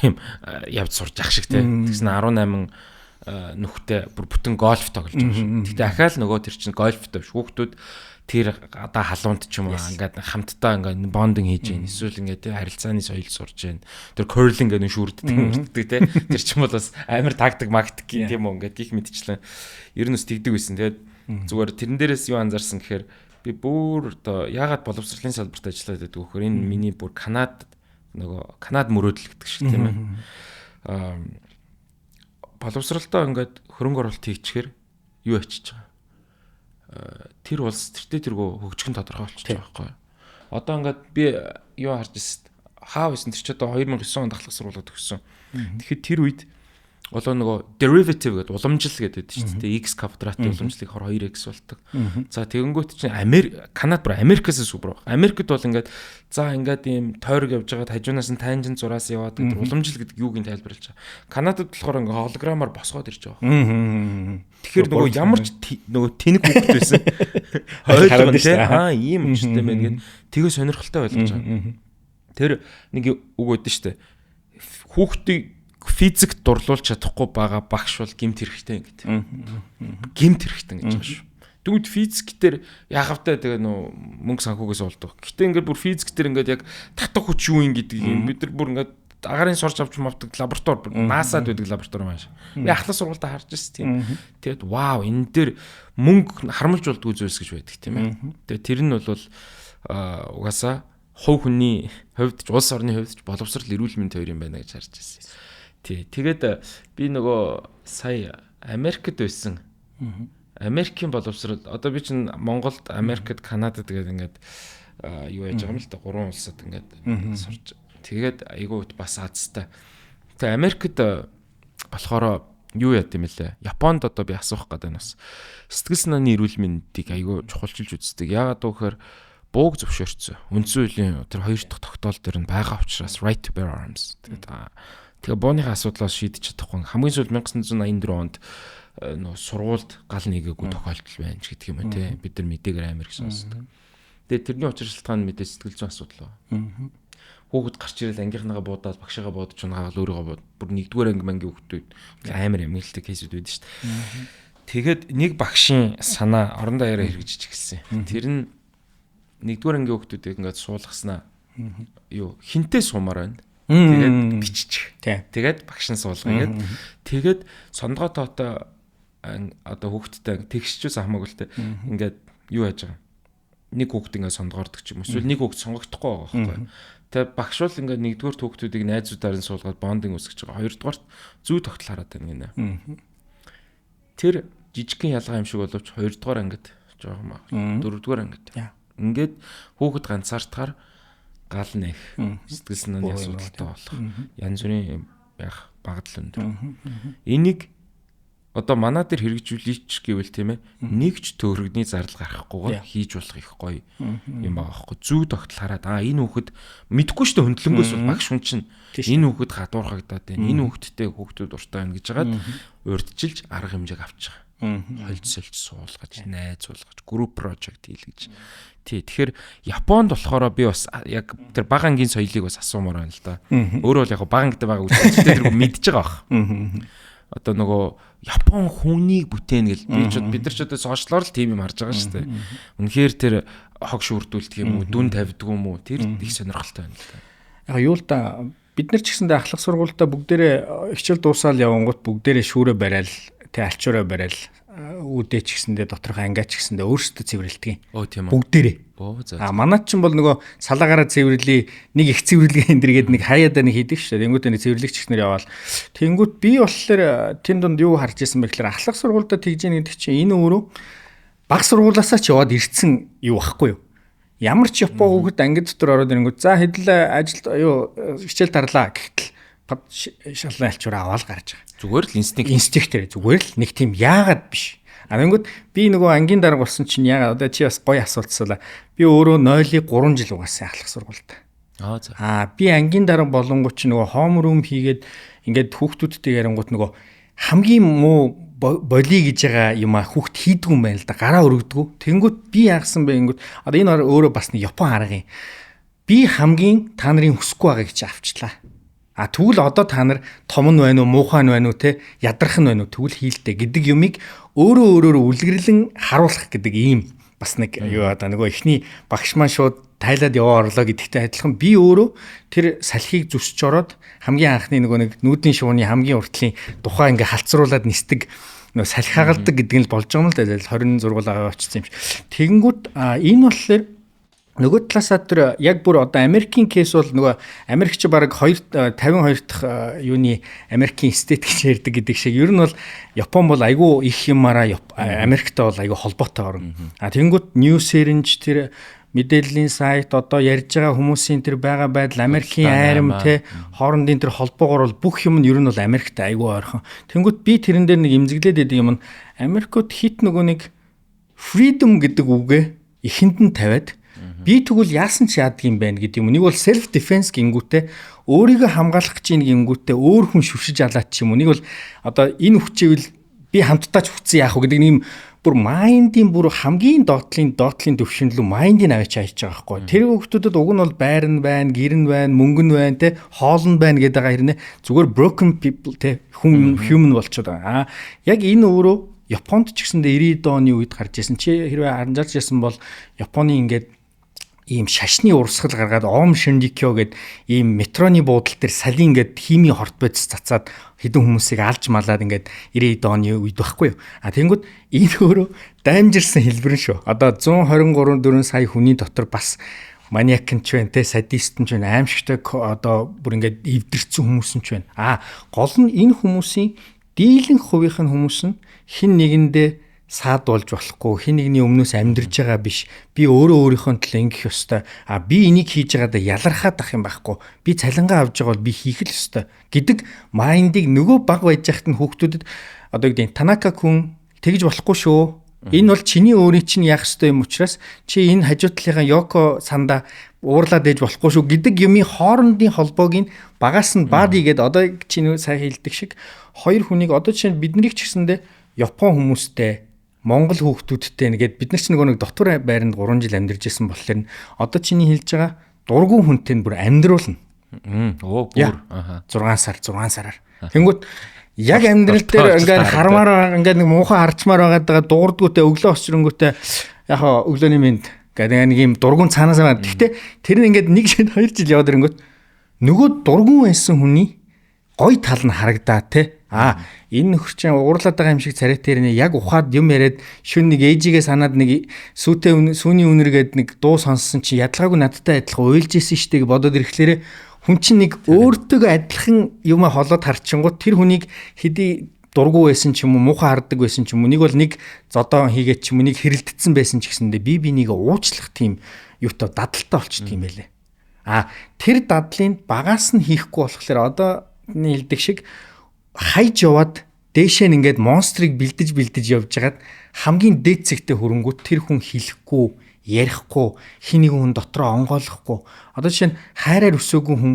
юм явж сурж ах шиг те. Тэгсэн 18 нүхтэй бүр бүтэн гольф тоглож байгаа шүү. Гэтэ ахаал нөгөө тэр чинь гольфтой биш. Хүүхдүүд тэр одоо халуунд ч юм уу ингээд хамтдаа ингээд bonding хийж гин. Эсвэл ингээд харилцааны соёл сурж гин. Тэр curling гэдэг нь шүрддэг мөрддөг те. Тэр чинь бол бас амар тактик мактик тийм үү ингээд гих мэдчлэн ер нь бас тэгдэг байсан. Тэгээд зүгээр тэрэн дээрээс юу анзаарсан гэхээр би бүр одоо яагаад боловсролын салбарт ажиллаад байдаг вэ гэхээр энэ миний бүр Канад нөгөө Канад мөрөөдөл гэдэг шиг тийм ээ. Боловсролдоо ингээд хөрөнгө оруулалт хийчихээр юу ачиж байгаа. Тэр улс тэртээ тэргүү хөгжих нь тодорхой болчихж байгаа байхгүй. Одоо ингээд би юу харж ирсэн, хаа байсан тэр чи одоо 2009 онд ахлах сургуулиуд төгссөн. Тэгэхээр тэр үед одоо нөгөө derivative гэдэг уламжлал гэдэг шүү дээ. X квадратын уламжлалыг 22x болдог. За тэгэнгүүт чинь Америк, Канад бүр Америкаас супер баг. Америкт бол ингээд за ингээд ийм тойрог явж байгаад хажуунаас нь tangent зураас яваад гэдэг уламжлал гэдэг юуг нь тайлбарлаж байгаа. Канадад болохоор ингээд холограмаар босгоод ирж байгаа. Тэгэхээр нөгөө ямар ч нөгөө тэнэг хүүхэд байсан. Ойлгоно те. Аа, ийм учиртай байна гэд тэгээ сонирхолтой ойлгож байгаа. Тэр нэг үг өгдөн шүү дээ. Хүүхдийг физик дурлуулж чадахгүй байгаа багш бол гэмт хэрэгтэй гэдэг. Гэмт хэрэгтэй гэж байгаа шүү. Тэгвэл физик дээр яхавтай тэгээ нөө мөнгө санхүүгээс болдог. Гэтэ ингээд бүр физик дээр ингээд яг татах хүч юу юм гэдгийг бид нар бүр ингээд агарын сурч авч мавдаг лаборатори, NASA-д байдаг лаборатори маш. Би ахлах сургуультай харж ирсэн тийм. Тэгээд вау, энэ дээр мөнгө харамлж болдгоо зүйлс гэж байдаг тийм ээ. Тэгээд тэр нь бол угаасаа хувь хүний хувьд ч, улс орны хувьд ч боловсрал, эрүүл мэнд хоёр юм байна гэж харж ирсэн. Тий. Тэгээд би нөгөө сая Америкт байсан. Америкийн боловсрал, одоо би чинь Монголд, Америкт, Канадад тэгээд ингээд юу яаж байгаа юм л да, гурван улсад ингээд сурч. Тэгээд айгүй бас азтай. Тэгээ Америкт болохоор юу яд юм бэлээ? Японд одоо би асуух гэдэг нь бас сэтгэл санааны эрүүл мэндийг айгүй чухалчилж үздэг. Яагаад гэвэл бууг зөвшөөрсөн. Үндсэн хуулийн тэр хоёр дахь тогтоол дээр нь байгаа учраас right to bear arms. Тэгээд тэгээ бууныхаа асуудлаас шийдэж чадахгүй. Хамгийн сүүлд 1984 онд нөө сургуульд гал нэгээгүй тохиолдол байна ч гэдэг юм уу те. Бид нар мэдээгээр амар их сонсдог. Тэгээ тэрний учир шалтгаан нь мэдээ сэтгэл зүйн асуудал байна. Хүүхэд гарч ирэл ангийнхныгаа буудаад, багшигаа буудаж унаагаал өөрийгөө бууд. Бүр нэгдүгээр анги мангийн хүүхдүүд амар эмгэлтэй кейсүүд байдаг шүү дээ. Тэгээд нэг багшийн санаа орон даяараа хэрэгжиж эхэлсэн. Тэр нь нэгдүгээр ангийн хүүхдүүдийг ингээд суулгаснаа юу хинтээ суумаар байна. Тэгээд биччих. Тэгээд багш нь суулгая гэд. Тэгээд сондгоо тоотой одоо хүүхдтэй тэгшчүүс хамаагүй л те. Ингээд юу яаж байгаа. Нэг хүүхд ингээд сондгоордог ч юм уу. Эсвэл нэг хүүхд сонгогдохгүй байгаа байхгүй. Тэгээд багш бол ингээд нэгдүгээр хүүхдүүдийг найзуудаар нь суулгаад bonding үүсгэж байгаа. Хоёрдугаарт зүй тогтол хараад байна гинэ. Тэр жижигхэн ялгаа юм шиг боловч хоёрдугаар ангид жоохон маа. Дөрөвдүгээр ангид. Ингээд хүүхэд ганцаардахаар гал нэх, сэтгэл санааны асуудалтай болох, янз бүрийн яг багадл өндөр. Энийг одоо манай дээр хэрэгжүүлээч гэвэл тийм ээ, нэг ч төгрөгний зардал гаргахгүйгээр хийж болох их гоё юм байгаа байхгүй. Зүү тогтол хараад аа, энэ хүүхэд мэдхгүй шүү дээ, хөндлөнгөөс бол багш хүн чинь энэ хүүхэд гадуурхагдаад байна, энэ хүүхэдтэй хүүхдүүд дуртай байна гэж хагаад урьдчилж арга хэмжээг авч байгаа. Холж сольж суулгаж, найзуулгаж, group project хийлгэж. Тий, тэгэхээр Японд болохоор би бас яг тэр бага ангийн соёлыг бас асуумаар байна л да. Өөрөө бол яг бага ангид байгаа үстэй тэр мэдж байгаа бах. Одоо нөгөө Япон хүнийг бүтээн гэл би ч бид нар ч одоо сошиалоор л тийм юм харж байгаа шүү дээ. Үнэхээр тэр хог шүүрдүүлдэг юм уу, дүн тавьдаг юм уу, тэр их сонирхолтой байна л да. Яг юу л да, бид нар ч гэсэндээ ахлах сургуультай бүгдээрээ хичээл дуусаал явангууд бүгдээрээ шүүрээ барайл, тэ, альчуураа барайл, үүдээ ч гэсэндээ доторх ангиа ч гэсэндээ өөрсдөө цэвэрлэдэг. Оо, тийм үү. Бүгдээрээ. Оо, за. А манайд ч бол нөгөө салаагаараа цэвэрлэе, нэг их цэвэрлэгээ энэ дэргээд нэг хаяадаа нэг хийдэг шүү дээ. Тэнгүүтээ нэг цэвэрлэгч ихнэр яваал. Тэнгүүт би болохоор тэн дунд юу харж исэн бэ гэхээр ахлах сургуультай тэгж ийн гэдэг чинь энэ өөрөө баг сургуулаасаа ч яваад ирсэн юу байхгүй юу? Ямар ч Япон хүүхэд анги дотор ороод ирэнгүүт за хэдэл ажил юу хичээл тарлаа гэхтэл шалан альчуур аваад гарч байгаа. Зүгээр л инстинкт. Инстинктээр зүгээр л нэг тийм яагаад биш. А тэгэнгүүт би нөгөө ангийн дарга болсон чинь яагаад одоо чи бас гоё асуултсалаа. Би өөрөө 0-ыг 3 жил угаасан ахлах сургуульд. Аа, за. Аа, би ангийн дарга болонгууд чи нөгөө homeroom хийгээд ингээд хүүхдүүдтэй ярингууд нөгөө хамгийн муу боли гэж байгаа юм а хүүхд хийдгүү юм байна л да. Гараа өргөдгүү. Тэнгүүт би яагсан бэ гингүүт одоо энэ өөрөө бас нэг Япон арга юм. Би хамгийн та нарын хүсэхгүй байгааг чи авчлаа. А тэгвэл одоо та нар том нь байна уу, муухай нь байна уу, те, ядрах нь байна уу, тэгвэл хийлдэ гэдэг юмыг өөрөө өөрөөрөө үлгэрлэн харуулах гэдэг ийм бас нэг юу одоо нөгөө эхний багш маань шууд тайлаад яваа орлоо гэдэгтэй адилхан би өөрөө тэр салхийг зүсч ороод хамгийн анхны нөгөө нэг нүүдийн шууны хамгийн уртлын тухай ингээ халцруулад нисдэг нөгөө салхи хагалдаг гэдэг нь л болж байгаа юм л да. 26 аваа очсон юм шиг. Тэгэнгүүт энэ болохоор Нөгөө талаасаа тэр яг бүр одоо Америкийн case бол нөгөө Америк чи баг 52 дахь юуны Америкийн state гэж ярьдаг гэдэг шиг ер нь бол Япон бол айгүй их юмараа Америктай бол айгүй холбоотой орн. А тэгэнгүүт news-ээр нь ч тэр мэдээллийн сайт, одоо ярьж байгаа хүмүүсийн тэр байгаа байдал, Америкийн айрам те, хоорондын тэр холбоогоор бол бүх юм нь ер нь бол Америктай айгүй ойрхон. Тэнгүүт би тэрэн дээр нэг эмзэглээд байдаг юм нь Америкууд хит нөгөө нэг freedom гэдэг үгээ эхэнд нь тавиад, би тэгвэл яасан ч яадаг юм байна гэдэг юм. Нэг бол self defense гингүүтээ өөрийгөө хамгаалах гэж нэг гингүүтээ өөр хүн шүршиж алаад ч юм уу. Нэг бол одоо энэ хүчээвэл би хамтдаа ч хүчсэн яах вэ гэдэг нэг юм бүр mind ийн бүр хамгийн доотлын доотлын төвшин лүү mind ийг аваач хайж байгаа байхгүй. Тэр хүмүүсүүдэд уг нь бол байр нь байна, гэр нь байна, мөнгө нь байна те, хоол нь байна гэдэг байгаа хэрнээ зүгээр broken people те, хүн human болчиход байгаа. Аа, яг энэ өөрөө Японд ч гэсэндээ 90-ад оны үед гарч ирсэн. Чи хэрвээ анзаарч ирсэн бол Японы ингээд ийм шашны урсгал гаргаад Ом Шинрикё гээд ийм метроны буудал дээр салин ингээд химийн хорт бодис цацаад хэдэн хүмүүсийг алж малаад ингээд 90 оны үед байхгүй юу. А тэгэнгүүт энэ өөрөө даймжирсан хэлбэр нь шүү. Одоо 123 4 сая хүний дотор бас маниак нь ч байна те, садист нь ч байна, аимшигтай одоо бүр ингээд эвдэрсэн хүмүүс нь ч байна. А гол нь энэ хүмүүсийн дийлэнх хувийнх нь хүмүүс нь хин нэгэндээ саад болж болохгүй, хин нэгний өмнөөс амьдарж байгаа биш, би өөрөө өөрийнхөө төлөө ингэх ёстой, а би энийг хийж байгаадаа ялархаад ах юм байхгүй, би цалингаа авч байгаа бол би хийх л ёстой гэдэг mind ыг нөгөө баг байж байхад нь хүүхдүүдэд одоо гэдэг Танака күн тэгж болохгүй шүү. Энэ бол чиний өөрийн чинь яах ёстой юм учраас чи энэ хажуу талынхаа Йоко сандаа уурлаад ээж болохгүй шүү гэдэг юмын хоорондын холбоог нь багаас нь buddy гээд одоо чи нөө сайн хэлдэг шиг хоёр хүнийг одоо жишээ нь биднийг ч гэсэндээ Япон хүмүүстэй, Монгол хүүхдүүдтэй нэгээд бид нар ч нөгөө нэг дотор байранд 3 жил амьдарч исэн болохоор одоо чиний хэлж байгаа дургуун хүнтэй нь бүр амьдруулна. Оо бүр. 6 сар, 6 сараар. Тэнгүүт яг амьдрал дээр ингээд хармаар, ингээд нэг муухай харчмаар байгаад байгаа дуурдгүүтэй өглөө осчронгүүтээ яг өглөөний мэнд гэдэг нэг юм дургуун цаанаас байна. Гэхдээ тэр нь ингээд нэг жил, 2 жил яваад ирэнгүүт нөгөө дургуун байсан хүний гой тал нь харагдаа те. А энэ нөхөр чинь уурлаад байгаа юм шиг царайтай нэ, яг ухаад юм яриад шүн нэг ээжигээ санаад нэг сүүтэй сүүний үнэр гээд нэг дуу сонссон чи ядалгаагүй надтай адилхан уйлж исэн штэ гэж бодоод ирэхлээрэ хүн чинь нэг өөртөөгөө адилхан юм холоод харчингууд тэр хүнийг хэдий дургу байсан ч юм уу, муухай хардаг байсан ч юм уу, нэг бол нэг зодоо хийгээд ч юм уу, нэг хэрэлдсэн байсан ч гэсэндээ би бинийг уучлах тийм юутай дадалтай болчдөг юм байлээ. А тэр дадлыг багаас нь хийхгүй болохоор одоо хэлдэг шиг хайж яваад дээшээ нь ингээд monster ыг бэлдэж бэлдэж явж хагаад хамгийн дээд цэгтээ хөрөнгөт тэр хүн хэлэхгүй, ярихгүй, хин нэгэн хүн дотроо онгойлохгүй. Одоо жишээ нь хайраар өсөөгүй хүн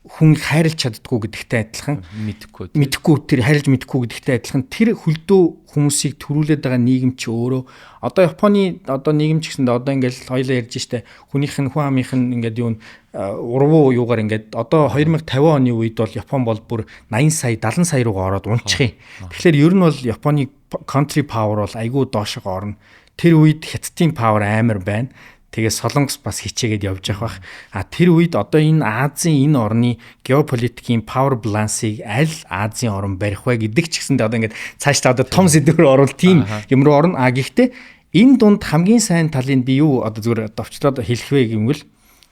хүн хайрлж чаддггүй гэдэгтэй адилхан. Мэдхгүй. Мэдхгүй, тэр хайрлж мэдхгүй гэдэгтэй адилхан тэр хөлдөө хүмүүсийг төрүүлээд байгаа нийгэм чи өөрөө одоо Японы одоо нийгэм ч гэсэндээ одоо ингээл хоёлаа ярьж штэ, хүнийх нь, хүн амынх нь ингээд юу урвуу юугаар ингээд одоо 2050 оны үед бол Япон бол бүр 80 сая, 70 сая руугаа ороод унчих юм. Тэгэхээр ер нь бол Японы country power бол айгүй доошоо орно. Тэр үед Хятадын power амар байна. Тэгээ Солонгос бас хичээгээд явж явах бах. А тэр үед одоо энэ Азийн энэ орны геополитикийн power balance-ыг аль Азийн орн барих вэ гэдэг ч гэсэндээ одоо ингээд цаашдаа одоо том сэдвээр орвол тийм юм руу орно. А гэхдээ энэ дунд хамгийн сайн талыг би юу одоо зүгээр товчлоод хэлэх вэ гэмвэл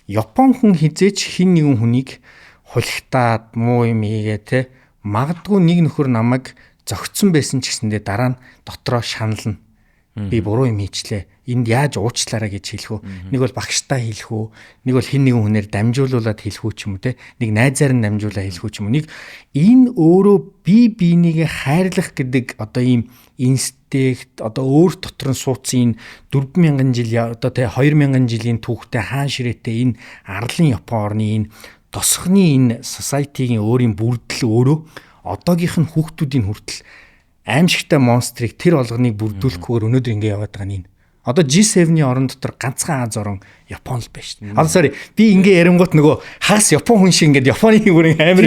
Япон хүн хизээч хин нэгэн хүнийг хулигтаад муу юм хийгээ те, магадгүй нэг нөхөр намайг зөгцсөн байсан ч гэсэндээ дараа нь дотроо шанална. Би буруу юм хийчлээ. Энд яаж уучлаарай гэж хэлэх үү? Нэг бол багштай хэлэх үү? Нэг бол хин нэгэн хүнээр дамжуулуулад хэлэх үү ч юм уу те. Нэг найзаар нь дамжуулаад хэлэх үү ч юм уу. Нэг энэ өөрөө би биенийгээ хайрлах гэдэг одоо ийм инстинкт, одоо өөр дотор нь суудсан энэ 4000 жил, одоо те, 2000 жилийн түүхтэй хаан ширээтэй энэ арлын Япон орны энэ тосхны энэ society-гийн өөрийн бүрдэл өөрөө одоогийнх нь хүүхдүүдийн хүртэл аимшигтай monster ыг тэр болгоныг бүрдүүлэхгүйгээр өнөөдөр ингэ яваад байгаа нь энэ. Одоо G7-ийн орон дотор ганцхан Аз орон Япон л байна шүү дээ. Одоо sorry, би ингэ ярингуут нөгөө хагас Япон хүн шиг ингээд Японы бүр амар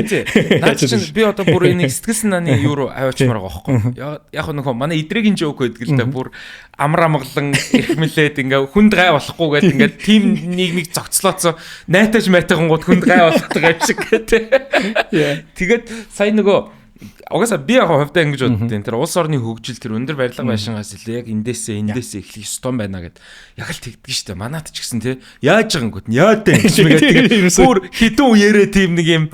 Наад чинь би одоо бүр энийг сэтгэл санааны юу руу аваачмаар байгаа байхгүй. Яг нөгөө манай идрэгийн joke байдаг л да, бүр амар амгалан эрхмэлээд ингээ хүнд гай болохгүй гэдэг ингээд тим нийгмийг зогцлооцсон найтаж майтагангууд хүнд гай болгодог юм шиг гэдэг. Тэгээд сая нөгөө Угаасаа би яг хувьдаа ингэж боддیں۔ Тэр улс орны хөгжил, тэр өндөр барилга байшингаас илүү яг эндээсээ эхлэх ёстой байна гэд. Яг л тэгдэг шүү дээ. Манайд ч гэсэн те яаж байгангууд нь яа дэ гэж мэгээ тэгээд бүр хэдэн үеэрээ тийм нэг юм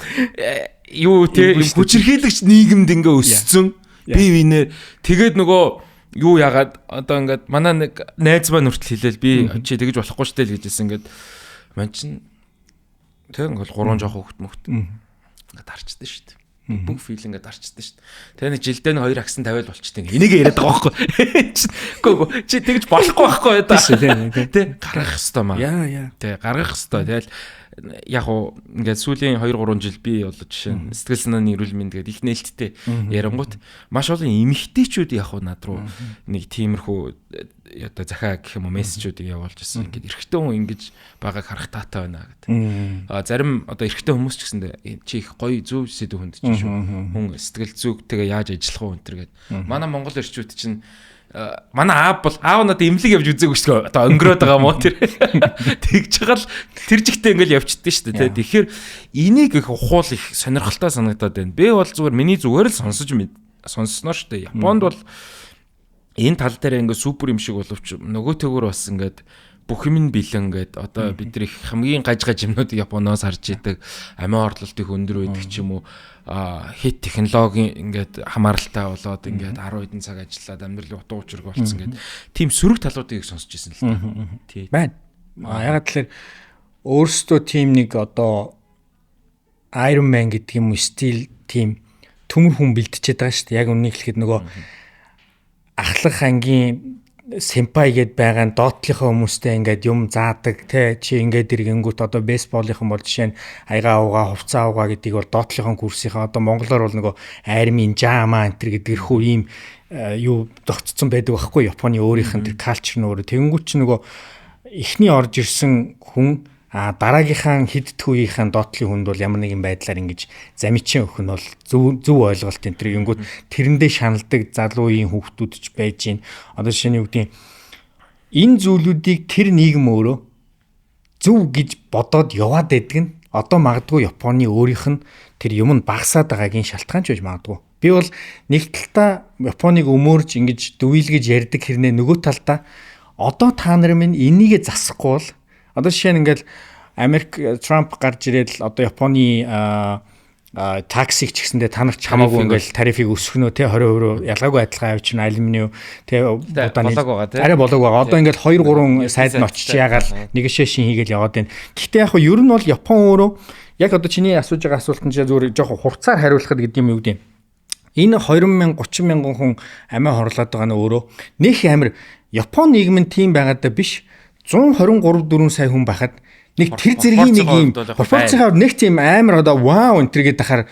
юу те хүчирхийлэгч нийгэмд ингээ өссөн. Би бинээр тэгээд нөгөө юу яагаад одоо ингээд манай нэг найз маань хүртэл хэлээл би чи тэгэж болохгүй шүү дээ л гэжсэн ингээд ман чин тэг ингээл гурван жоох хөвгт мөхт ингээд харчихдээ шүү дээ. Бүх фил ингээд арчдаг шүү дээ. Тэгээ нэг жилдээ нэг 2 агсан тавиал болчтой. Энийг яриад байгаа байхгүй. Үгүй чи тэгж болохгүй байхгүй даа. Тэ гаргах хэвээр маа. Яа яа. Тэ гаргах хэвээр. Тэгэл яг уу ингээд сүүлийн 2 3 жил би бол жишээ нь сэтгэл санааны эрүүл мэнд гэдэг их нээлттэй ярангуут маш олон эмэгтэйчүүд яг уу над руу нэг тиймэрхүү одоо захиа гэх юм уу мессежүүдийг явуулж ирсэн. Ингээд эрэгтэй хүн ингэж байгааг харах таатай байна гэдэг. А зарим одоо эрэгтэй хүмүүс ч гэсэндээ чи их гоё зөв сэдв хүнд чинь шүү. Хүн сэтгэл зүгтэйгээ яаж ажиллах вэ энэ төр гэд. Манай Монгол эрчүүд чинь манай аав бол аав надад имлэг явж үзээгүй шүү дээ. Одоо өнгөрөөд байгаа мó тэр. Тэгж байгаа л тэр жигтэй ингээл явчихдээ шүү дээ. Тэгэхээр энийг их ухуул их сонирхолтой санагдаад байна. Би бол зүгээр миний зүгээр л сонсож сонссноо шүү дээ. Японд бол энэ тал дээр ингээд супер юм шиг боловч нөгөөтэйгөр бас ингээд бүх юм нь бэлэн гээд одоо бид нар их хамгийн гаж гаж юмнуудыг Японоос харж идэг, амиа орлолт их өндөр байдаг ч юм уу, хит технологийн ингээд хамааралтай болоод ингээд 10 хэдэн цаг ажиллаад амьдралын утга учиргүй болсон гээд тийм сөрөг талуудыг их сонсч ирсэн л та. Тий. Байна. Ягаад тэгэхээр өөрсдөө тийм нэг одоо Iron Man гэдэг юм уу стил тийм төмөр хүн бэлтчихэд байгаа шүү дээ. Яг үннийг хэлэхэд нөгөө ахлах ангийн сэмпай гэд байгаа нь доотлынхаа хүмүүстэй ингээд юм заадаг те чи ингээд ирэнгүүт одоо бейсболынхан бол жишээ нь аяга аугаа хувцас аугаа гэдгийг бол доотлынхон курсынхаа одоо монголоор бол нөгөө армийн жаама энэ төр гэдгэрхүү ийм юу зохицсон байдаг байхгүй Японы өөрийнх нь тэр калчер нь өөрөө тэгэнгүүт чи нөгөө эхний орж ирсэн хүн дараагийнхаа хэд дэх үеийнхээ доотлын хүнд бол ямар нэгэн байдлаар ингэж замичийн өгөх нь бол зөв ойлголт энэ төр юнгууд тэрэндээ шаналдаг залуу үеийн хүүхдүүд ч байж гин. Одоо жишээ нь юу гэдгийг энэ зүйлүүдийг тэр нийгэм өөрөө зөв гэж бодоод яваад байдаг нь одоо магадгүй Японы өөрийнх нь тэр юм нь багасаад байгаагийн шалтгаан ч байж магадгүй. Би бол нэг талдаа Японыг өмөөрж ингэж дүйлгэж ярьдаг хэрнээ нөгөө талдаа одоо та нар минь энийгээ засахгүй бол одоо жишээ нь ингээл Америк Трамп гарч ирээд л одоо Японы таксиг ч гэсэндээ та нар ч хамаагүй ингээл тарифыг өсгөх нөө те 20% ялгаагүй адилхан авчирна алюминиум те будааны арай болоог байгаа. Одоо ингээл 2 3 сайд нь очиж ягаал negotiation хийгээл яваад байна. Гэхдээ яг ер нь бол Япон өөрөө яг одоо чиний асууж байгаа асуултанд чинь зүгээр жоохон хурцаар хариулахад гэдэг юм юу гэдэг юм. Энэ 20 мянга 30 мянган хүн амиа хорлоод байгаа нь өөрөө нэх амир Япон нийгэм нь тийм байгаадаа биш 123 4 сая хүн байхад нэг тэр зэргийн нэг юм пропорцийнхаа нэг тийм амар одоо вау энэ төр гэдэг ахаар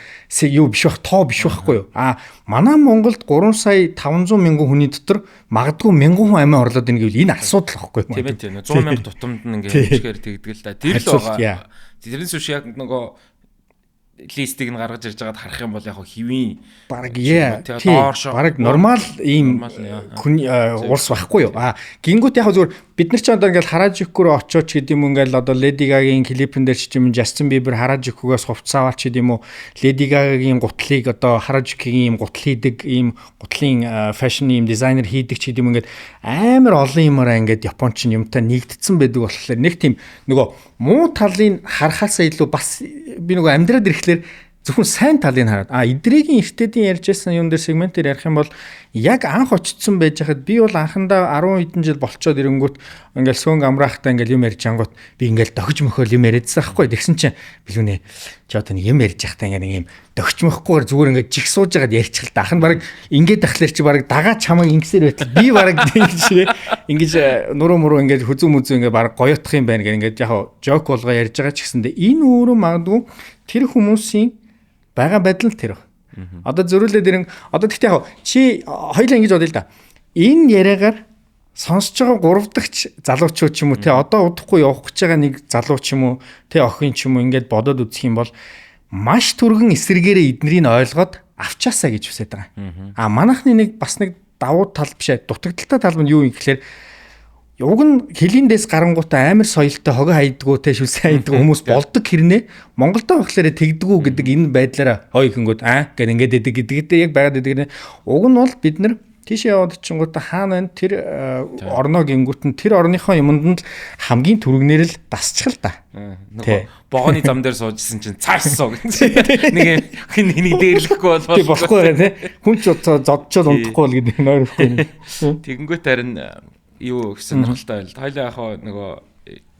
юу биш бах тоо биш байхгүй юу. А манай Монголд 3 сая 500 мянган хүний дотор магадгүй мянган хүн амиа орлоод ийн гэвэл энэ асуудал байхгүй юу. Тийм ээ тийм 100 мянга тутамд нь ингээд хэмжгээр тэгдэг л да. Тэр л байгаа. Тэрнээс биш яг нөгөө листийг нь гаргаж ирж байгаад харах юм бол яг хэвийн бараг бараг нормал ийм хүн улс байхгүй юу. А гингүүт яг зүгээр бид нар ч одоо ингээл Харажуку руу очиод ч гэдэм юм ингээл одоо Леди Гагийн клипэн дээр ч юм Жастин Бибер Харажукугаас хувцас аваад ч гэдэм юм уу Леди Гагагийн гутлыг одоо Харажукугийн ийм гутал хийдэг ийм гутлын фэшн ийм дизайнер хийдэг ч гэдэм юм ингээд амар олон юмараа ингээд Японч юмтай нэгдсэн байдаг болохоор нэг тийм нөгөө муу талыг харахаасаа илүү бас би нөгөө амьдраад ирэхлээр зөвхөн сайн талыг хараад эдрийн эртээдийн ярьж байсан юм дээр сегментээр ярих юм бол яг анх очсон байж хахад би бол анхандаа 10 хэдэн жил болцоод ирэнгүүт ингээл сөнг амраахтаа ингээл юм ярьж ангууд би ингээл дохиж мөхөөл юм яриадсан байхгүй. Тэгсэн чинь билүүнэ чи одоо нэг юм ярьж байхдаа ингээ нэг юм дохиж мөхөхгүйгээр зүгээр ингээд жиг сууж байгаад ярьчих л да. Ах нь баг ингээд ахлаар чи баг дагаа чамайг ингэсээр байтал би баг ингэж ингэж нуруу муруу ингээд хүзүү мүзүү ингээд баг гоётох юм байна гэх ингээд яг жок болгоо ярьж байгаа ч гэсэндээ энэ өөрөө магадгүй тэр хүмүүсийн байгаа байдал нь тэр баг. Одоо зөрүүлээд ирэн одоо тэгтээ яг чи хоёлаа ингэж бодъё л да. Энэ яриагаар сонсож байгаа гурав дахь залуучууд ч юм уу те одоо удахгүй явах гэж байгаа нэг залуу ч юм уу те охин ч юм уу ингээд бодоод үзэх юм бол маш түргэн эсрэгээрээ эднэрийг ойлгоод авчаасаа гэж хүсэж байгаа. А манайхны нэг бас нэг давуу тал биш ээ дутагдaltaй тал нь юу юм гэхлээр Уг нь хөлийн дэс гарангуудаа амар соёлтой хогоо хайдгүү те шүлсэн хайдгүү хүмүүс болдог хэрнээ Монголдо болохоор тэгдгүү гэдэг энэ байдлаараа хой хингүүд аа гэд ингээд идэг гэдэгтэй яг байгаад идэг. Уг нь бол бид нар тийшээ яваад очингуудаа хаана байна тэр орноо гингүүт нь тэр орныхоо юмд нь хамгийн түргнээр л дасчих л да. Нөгөө богоны зам дээр суужсэн чинь цааш суу гэсэн. Нэг хин энийг дээрлэхгүй бол болохгүй байна те. Хүн ч зодчоод унтахгүй бол гэдэг нойрохгүй. Тэгэнгүүт харин юу их сонирхолтой байл. Хоёлаа яг нөгөө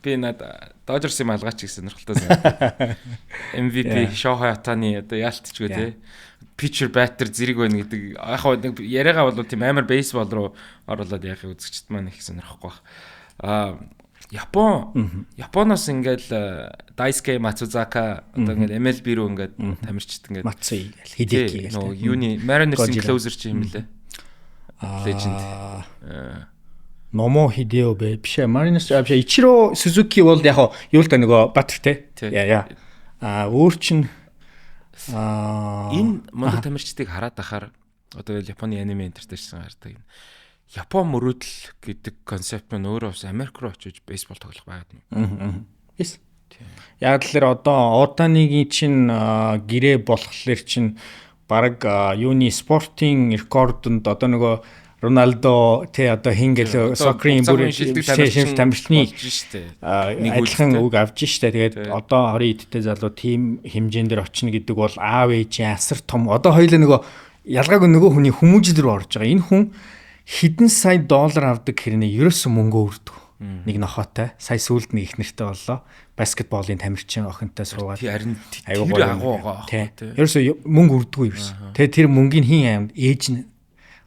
би над Dodgers-ийн малгайч их сонирхолтой санагдав. MVP Shohei Ohtani одоо яалтчгүй те. Pitcher batter зэрэг байна гэдэг. Яг нэг яриагаа бол тийм амар бейсбол руу оруулаад яах үзэгчд маань их сонирхохгүй байх. Аа Япон Японоос ингээл Daisuke Matsuzaka одоо ингээл MLB рүү ингээд тамирчид ингээд Matsui Hideki гэл нөгөө юуны Mariners-ийн closer чи юм лээ. Legend. Номо Хидео бэ биш ээ Mariners биш Ичиро Сузуки бол яг юу л да нөгөө Батер те. Яа яа. А өөр чин энэ мундаг тамирчдыг хараад ахаар одоо Японы аниме энтертэй шсэн гардаг. Япон мөрөөдөл гэдэг концепт нь өөрөө бас Америк руу очиж бейсбол тоглох байгаад нь. Yes. Яг л одоо Отанигийн чин гэрээ болохоор чин баг юуны спортын рекордонд одоо нөгөө Роналдо тэ одоо хин гэл сокерын бүр шилдэг тамирчны адилхан үг авч штэ. Тэгээд одоо 20 эдтэй залуу тим хэмжээнд дэр очино гэдэг бол аав ээжийн асар том. Одоо хоёулаа нөгөө ялгаагүй нөгөө хүний хүмүүжил рүү орж байгаа. Энэ хүн хэдэн сая доллар авдаг хэрнээ ерөөсөн мөнгө өрдөг. Нэг нохоотой. Сая сүүлд нэг их нэртэй боллоо. Баскетболын тамирчин охинтой суугаад. Харин тэр агуу байгаа. Ерөөсөө мөнгө өрдөггүй ерөөсөө. Тэгээ тэр мөнгийг хин амьд ээж нь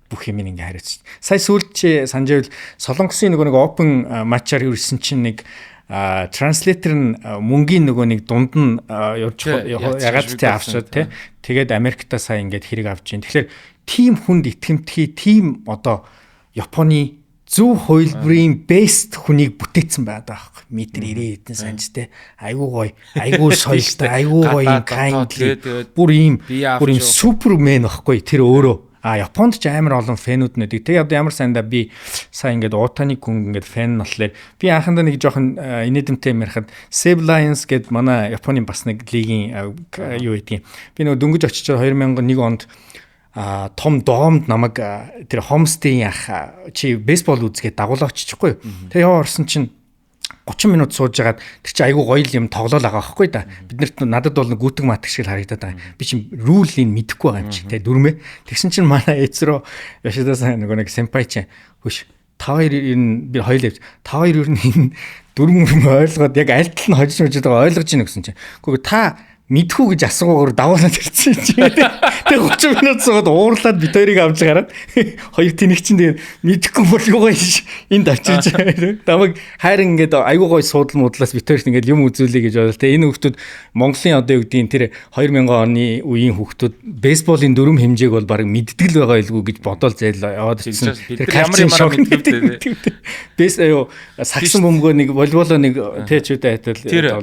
бүх юм ингээ хариуцсан. Сая сүүлд чи санджаавал Солонгосын нөгөө нэг open матчаар ирсэн чинь нэг транслейтер нь мөнгийн нөгөө нэг дунд нь явж ягаад тэ авчаад тэ. Тэгээд Америктаа сая ингээд хэрэг авч ийн. Тэгэхээр тим хүнд итгэмтгий тим одоо Японы зөв хувилбарын best хүнийг бүтээсэн байдаг аахгүй. Метр 90 хэдэн санж те. Айгуу гоё, айгуу соёлтой, айгуу гоё kindly. Бүр ийм бүр ийм супермен байхгүй тэр өөрөө. А Японд ч амар олон фэнүүд нэдэг. Тэгээ одоо ямар сандаа би сая ингээд Отани күн ингээд фэн болохоор би анхандаа нэг жоохон инээдэмтэй юм ярихад Save Lions гэд манай Японы бас нэг лигийн юу гэдгийг би нөгөө дөнгөж очиж 2001 онд том доомд намайг тэр хомстейн ах чи бейсбол үзгээд дагуулаа очихгүй. Тэгээ яваа орсон чинь 30 минут сууж хагаад тэр чинь айгүй гоё юм тоглоол байгаа байхгүй да. Бид нарт надад бол гүтэг матг шиг л харагдаад байгаа. Би чинь рүүлийг мэдэхгүй байгаа юм чи тэ дүрмээ. Тэгсэн чинь манай эц рүү Яшидасан нөгөө нэг сэмпай чинь хөш та хоёр энэ би хоёул явж та хоёр ер нь энэ дүрм ойлгоод яг аль тал нь хожиж хожиж байгаа ойлгож ийн гэсэн чинь. Үгүй та мэдхүү гэж асуугаар дагуулаад ирсэн чинь. Тэгээ 30 минут суугаад уурлаад бит хоёрыг авч гараад хоёр тэнэг чинь тэгээд мэдхгүй бол юугаа энд авчирч. Намайг хайрын ингээд айгуу гой суудал муудлаас бит хоёрт ингээд юм үзүүлэе гэж бодлоо. Тэгээ энэ хүүхдүүд Монголын одоо юу гэдгийг тэр 2000 оны үеийн хүүхдүүд бейсболын дүрм хэмжээг бол баг мэддэг л байгаа илгүй гэж бодоол зээл яваад ирсэн. Тэр ямар ямар мэддэг вэ? Бейс аюу сагсан бөмбөгөө нэг волейболоо нэг тэчүүдээ хайтал тэр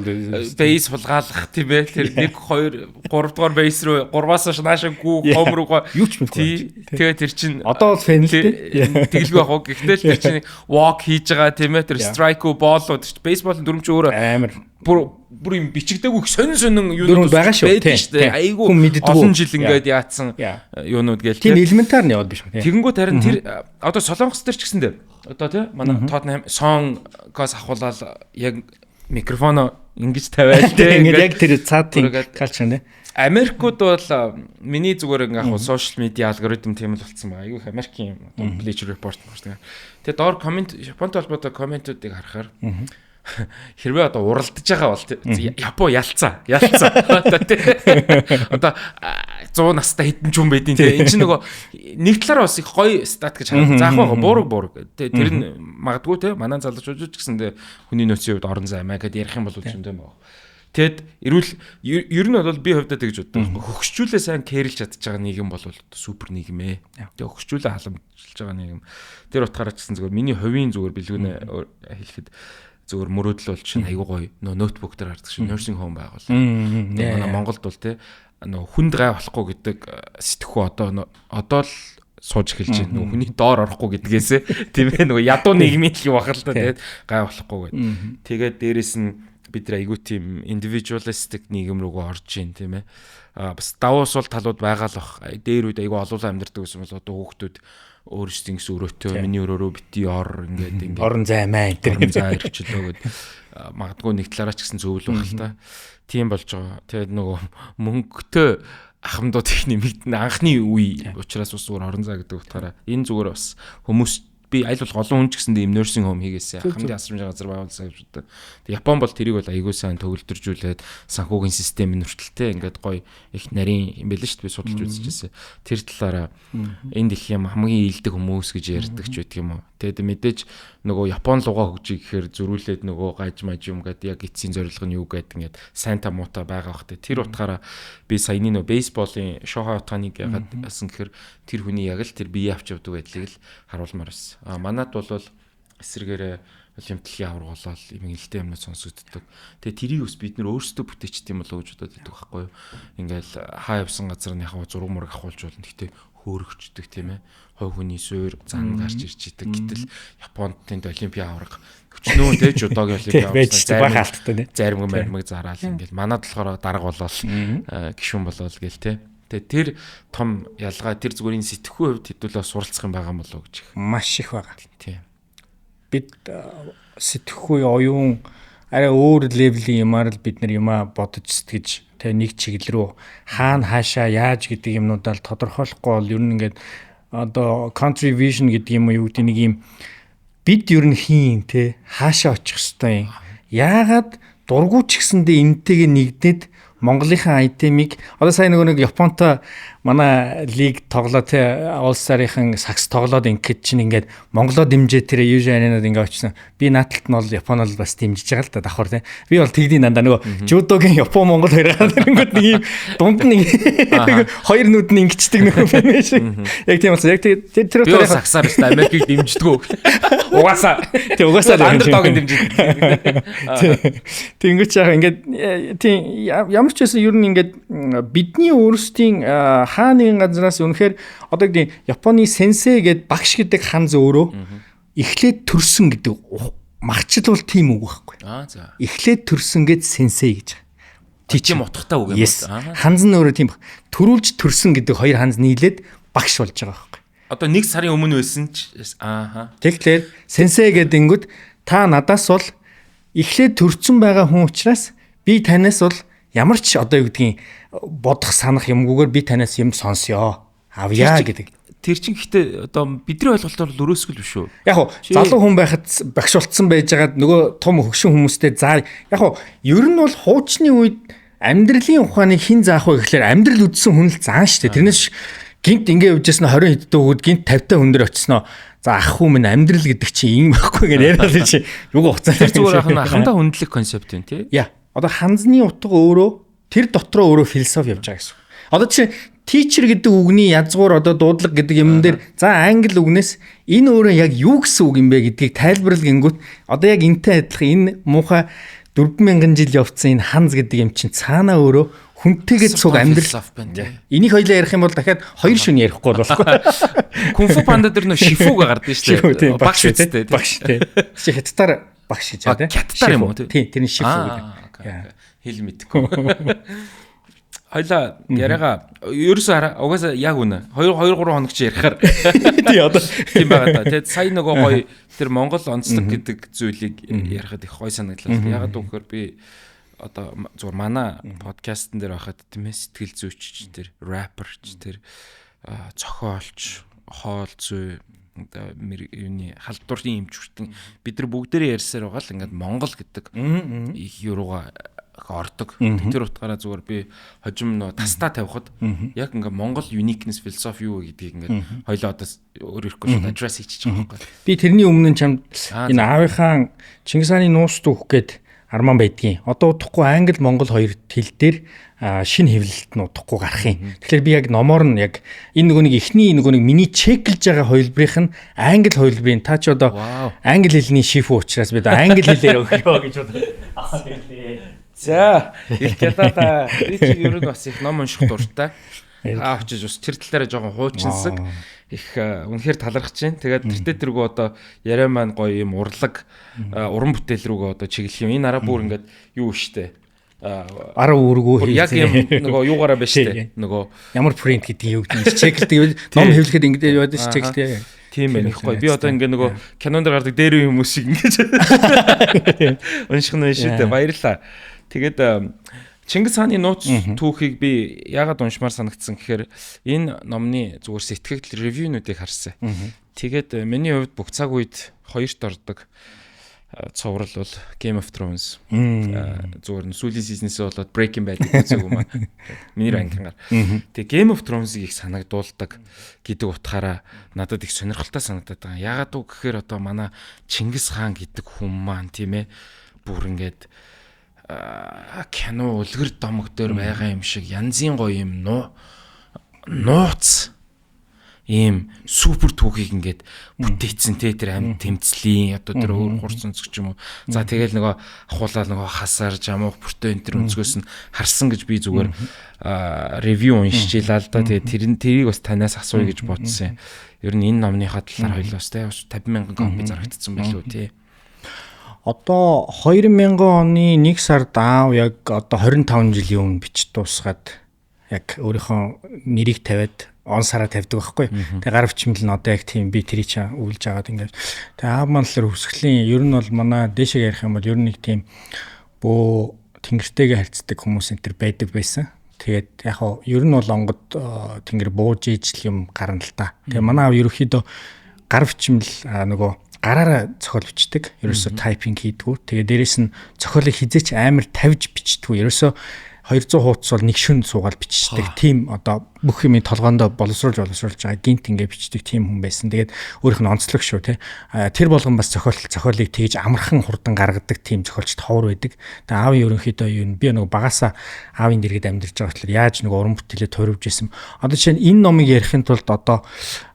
бейс хулгаалах тийм ээ тэр 1 2 3 дугаар бейс рүү 3-аас наашаа гүү хом руугаа юу ч мэдгүй. Тэгээ тэр чин одоо бол фэн л дээ. Тэгэлгүй яг уу. Гэхдээ л тэр чин walk хийж байгаа тийм ээ тэр strike уу ball уу тэр бейсболын дүрм чи өөрөө амар бүр юм бичигдээгүй сонин сонин юунууд байгаа шүү дээ. Айгүй олон жил ингээд яатсан юунууд гээл тийм элементар нь яваад биш үү. Тэгэнгүүт харин тэр одоо Солонгос дээр ч гэсэн дээ. Одоо тий манай Tottenham Son-гоос ахуулаад яг микрофоноо ингэж тавиал тий ингээд яг тэр цаатын калчер нэ. Америкууд бол миний зүгээр ингээ яг сошиал медиа алгоритм тийм л болцсон байгаа. Айгүй их Америкийн Bleacher Report байна. Тэгээ доор коммент Японтой холбоотой комментуудыг харахаар хэрвээ одоо уралдаж байгаа бол Япон ялцаа. Ялцаа. Одоо 100 настай хэдэн ч хүн байдیں۔ Тэ энэ чинь нөгөө нэг талаараа бас их гоё стат гэж харагдаж. За яг буураг. Тэ тэр нь магадгүй те манай залуучууд ч гэсэндээ хүний нөөцийн хувьд орон зай амаа гэд ярих юм бол зөндөө баг. Тэгэд эрүүл ер нь бол би хувьдаа тэгж боддог. Хөгшчүүлээ сайн кэрлж чадж байгаа нийгэм бол супер нийгэм ээ. Тэгээ хөгшчүүлээ халамжилж байгаа нийгэм. Тэр утгаараа ч гэсэн зүгээр миний хувийн зүгээр бэлгүүнэ хэлэхэд зүгээр мөрөөдөл бол чинь айгуу гоё нөө ноутбук дээр хардаг шиг nursing home байгуул. Манай Монголд бол те нөө хүнд гай болохгүй гэдэг сэтгхүү одоо л сууж эхэлж байна. Нөгөө хүний доор орохгүй гэдгээсээ тийм ээ, нөгөө ядуу нийгмийн л юм бах л да, тэгээд гай болохгүй гэд. Тэгээд дээрэс нь бид нар айгүй тийм individualistic нийгэм рүүгээ орж ийн, тийм ээ. А бас давуу сул талууд байгаа л бах. Дээр үед айгүй олуулаа амьдардаг гэсэн бол одоо хүүхдүүд өөрсдийн гэсэн өрөөтэй, миний өрөөрөө бити ор, ингээд ингээд орон зай маа энэ орон зай ирчлөө гэд магадгүй нэг талаараа ч гэсэн зөвлөх байх л та. Тийм болж байгаа. Тэгээд нөгөө мөнгөтэй ахмадууд их нэмэгдэн анхны үе учраас бас зүгээр орон зай гэдэг утгаараа энэ зүгээр бас хүмүүс би аль болох олон хүн ч гэсэндээ ийм nursing home хийгээсэй. Ахмадын асрамжийн газар байгуулсан гэж боддог. Тэг Япон бол тэрийг бол айгүй сайн төгөлдржүүлээд санхүүгийн систем нь хүртэлтэй ингээд гоё их нарийн юм байл шүү дээ, би судалж үзчихсэн. Тэр талаараа энд их юм хамгийн ийдэг хүмүүс гэж ярьдаг ч байдаг юм уу. Тэгээд мэдээж нөгөө Япон лугаа хөгжих гэхээр зөрүүлээд нөгөө гаж маж юм гээд яг эцсийн зорилго нь юу гээд ингээд сайн та муута байгаа бах. Тэр утгаараа би саяны нөгөө бейсболын Шохо Отаныг ягаад басан гэхээр тэр хүний яг л тэр бие авч явдаг байдлыг л харуулмаар байсан. А манад бол эсрэгээрээ олимпиадын аварга болоод эмгэнэлтэй юмнууд сонсогддог. Тэгээ тэрийг бас бид нэр өөрсдөө бүтээчт юм болоо гэж бодоод байдаг байхгүй юу? Ингээл хаа явсан газар нь яг зураг мураг авахулж болно. Гэтэ хөөрөгчдөг, тийм ээ. Хой хүний суур зан гарч ирж идэг. Гэтэл Японд тэнд олимпиа аварга өчнөө те жудогийн олимпиа аварга алттай те заримг маримг зараал ингээл манад болохоор дарга болоод гişүн болоод гэл те. Тэгээ тэр том ялгаа тэр зүгээр энэ сэтгхүү хувьд хэдүүлээ суралцах юм байгаа болов уу гэж. Маш их байгаа. Тийм. Бид сэтгхүү оюун арай өөр левелийн юмар л бид нар юмаа бодож сэтгэж тэ нэг чиглэл рүү хаана хаашаа яаж гэдэг юмнуудаа л тодорхойлохгүй бол ер нь ингээд одоо country vision гэдэг юм уу юу гэдэг нэг юм бид ер нь хийн тэ хаашаа очих хэвтэй юм. Яагаад дургуй ч гэсэндээ энтэйгээ нэгдээд Монголынхаа айтемыг одоо сайн нөгөө нэг Японтой манай лиг тоглоо те All Star-ийн сакс тоглоод ингээд чинь ингээд Монголоо дэмжээ тэр Южи аренад ингээд очсон. Би нааталт нь бол Япон бол бас дэмжиж байгаа л да давхар те. Би бол тэгдийн дандаа нөгөө жүдогийн Япон Монгол хоёр гараад нэг юм дунд нь нэг хоёр нүд нь ингэчдэг нөгөө юм шиг. Яг тийм болсон. Яг тэр тэр би саксаар шүү дээ Америкийг дэмждэг. Угаасаа. Тэг угаасаа андердог дэмждэг. Тэнгүүч яах ингээд тийм ямар ч байсан ер нь ингээд бидний өөрсдийн хаа нэгэн газраас үнэхээр одоо гэдэг Японы сенсей гэд багш гэдэг ханз өөрөө эхлээд төрсөн гэдэг магчил бол тийм үг байхгүй. Аа за. Эхлээд төрсөн гэд сенсей гэж. Тийм утгатай үг юм байна. Ханз нь өөрөө тийм төрүүлж төрсөн гэдэг хоёр ханз нийлээд багш болж байгаа байхгүй. Одоо нэг сарын өмнө байсан ч ааха. Тэгэхээр сенсей гэдэг ингүүд та надаас бол эхлээд төрсөн байгаа хүн учраас би танаас бол ямар ч одоо юу гэдгийг бодох санах юмгүйгээр би танаас юм сонсёо авъя гэдэг. Тэр чинь гэхдээ одоо бидний ойлголтоор л өрөөсгөл биш үү? Яг хуу залуу хүн байхад багш болцсон байжгаад нөгөө том хөгшин хүмүүстэй заа яг хуу ер нь бол хуучны үед амьдралын ухааныг хэн заах вэ гэхлээр амьдрал үдсэн хүн л заана шүү дээ. Тэрнээс гинт ингээ явжсэн 20 хэдтэй хүүхэд гинт 50 та хүн дээр очсноо. За ах хүн минь амьдрал гэдэг чинь ийм байхгүй гэж яриад л чи юуг хуцаа. Тэр зүгээр ах нь ахмадаа хүндлэх концепт юм тий. Яа. Одоо ханзны утга өөрөө тэр дотроо өөрөө философи явж байгаа гэсэн. Одоо чинь teacher гэдэг үгний язгуур одоо дуудлага гэдэг юм дээр за англи үгнээс энэ өөрөө яг юу гэсэн үг юм бэ гэдгийг тайлбарлал гингүүт одоо яг энтэй адилхан энэ муухай 4000 жил явцсан энэ ханз гэдэг юм чинь цаанаа өөрөө хүнтэйгээ цуг амьдрал. Энийг хоёлаа ярих юм бол дахиад хоёр шөнө ярихгүй болохгүй. Кунфу панда дээр нөө шифуг гардаг шүү дээ. Багш үсттэй. Багш тий. Чи хятадаар багш гэж тий. Хятадаар юм уу тий? Тэрний шифу гэдэг. Хэл мэдэхгүй. Хоёлаа яриагаа ерөөсөө угаасаа яг үнэ. 2 2 3 хоног чи ярихаар. Тий одоо тийм байгаа та. Тэгээд сая нөгөө гоё тэр Монгол онцлог гэдэг зүйлийг ярихад их гоё санагдлаа. Ягаад гэвэл би одоо зүгээр манай подкастн дээр байхад тийм ээ сэтгэл зүйч тэр рэпер ч тэр зохиолч, хоол зүй одоо юуны халдварын эмч хүртэн бид нар бүгдээрээ ярьсаар байгаа л ингээд Монгол гэдэг их юурууга ордог. Тэр утгаараа зүгээр би хожим нөө тастаа тавихад яг ингээ Монгол uniqueness philosophy юу гэдгийг ингээд хоёлоо одоо өөр ирэхгүй шууд address хийчих байгаа байхгүй. Би тэрний өмнө нь чамд энэ аавынхаа Чингис хааны нууц түүх гээд арман байдгийн. Одоо удахгүй англи монгол хоёр хэл дээр шинэ хэвлэлт нь удахгүй гарах юм. Тэгэхээр би яг номоор нь яг энэ нөгөө нэг эхний нөгөө нэг миний чеклж байгаа хувилбарынх нь англи хувилбарын та ч одоо англи хэлний шифүү учраас би одоо англи хэлээр өгөө гэж бодлоо. За, их гялаа. Би чи ер нь бас их ном унших дуртай. Аа очиж бас тэр тал дээр жоохон хуучинсаг. Их үнэхээр талархаж байна. Тэгээд тэртээ тэргүй одоо яриа маань гоё юм урлаг, уран бүтээл рүүгээ одоо чиглэх юм. Энэ араа бүр ингээд юу штэ. Араа үүргүү яг юм нөгөө юугаараа байна штэ. Нөгөө ямар принт гэдэг юу гэдэг чеклдэг, ном хэвлэхэд ингээд яваад ш чеклдэг. Тийм байх их гоё. Би одоо ингээ нөгөө кинонд гардаг дээр үе хүмүүс шиг ингэж унших нь шүү дээ. Баярлалаа. Тэгээд Чингис хааны нууц түүхийг би яагаад уншмаар санагдсан гэхээр энэ номны зүгээр сэтгэгдэл ревюнүүдийг харсан. Тэгээд миний хувьд бүх цаг үед хоёрт ордог цуврал бол Game of Thrones. Зүгээр нь сүүлийн season-ээс болоод Breaking Bad үзээгүй юм аа. Миний ranking-аар. Тэгээ Game of Thrones-ыг их санагдуулдаг гэдэг утгаараа надад их сонирхолтой санагдаад байгаа. Яагаад үг гэхээр одоо манай Чингис хаан гэдэг хүн маань, тийм ээ, бүр ингээд кино үлгэр домог дээр байгаа юм шиг янзын гоё юм нууц ийм супер түүхийг ингээд бүтээцэн те, тэр амьд тэмцлийн одоо тэр өөр хурц өнцөг ч юм уу. За, тэгэл нөгөө ахуулаад нөгөө хасаар жамуух бүртөө энэ төр өнцгөөс нь харсан гэж би зүгээр review уншиж илаа л да. Тэгээд тэр тэрийг бас танаас асууя гэж бодсон. Ер нь энэ номныхаа талаар хоёлоос те 50 мянган копи зарагдсан байлуу те. Одоо 2000 оны 1 сард аав яг одоо 25 жилийн өмнө бичиж дуусгаад яг өөрийнхөө нэрийг тавиад он сараа тавьдаг байхгүй. Тэгээ гар бичмэл нь одоо яг тийм би тэрий чинь үүлж агаад ингээд. Тэгээ аав маань л хүсгэлийн ер нь бол манай дээшээ ярих юм бол ер нь нэг тийм бөө тэнгэртэйгээ харьцдаг хүмүүс энэ төр байдаг байсан. Тэгээд яг хоо ер нь бол онгод тэнгэр бууж ижил юм гарна л та. Тэгээ манай аав ерөнхийдөө гар бичмэл нөгөө гараараа зохиол бичдэг. Ерөөсө typing хийдгүү. Тэгээ дээрэс нь зохиолыг хизээч амар тавьж бичдэггүй. Ерөөсө 200 хуудас бол нэг шөнө суугаад бичдэг. Тийм одоо бүх юмыг толгоондоо боловсруулж боловсруулж байгаа, гинт ингээ бичдэг тийм хүн байсан. Тэгээд өөрийнх нь онцлог шүү те. Тэр болгон бас зохиолыг тэгж амархан хурдан гаргадаг тийм зохиолчд ховор байдаг. Тэгээд аавын ерөнхийдөө юу би нөгөө багасаа аавын дэргэд амьдарч байгаа болохоор яаж нөгөө уран бүтээлээ туурвж исэн. Одоо жишээ нь энэ номыг ярихын тулд одоо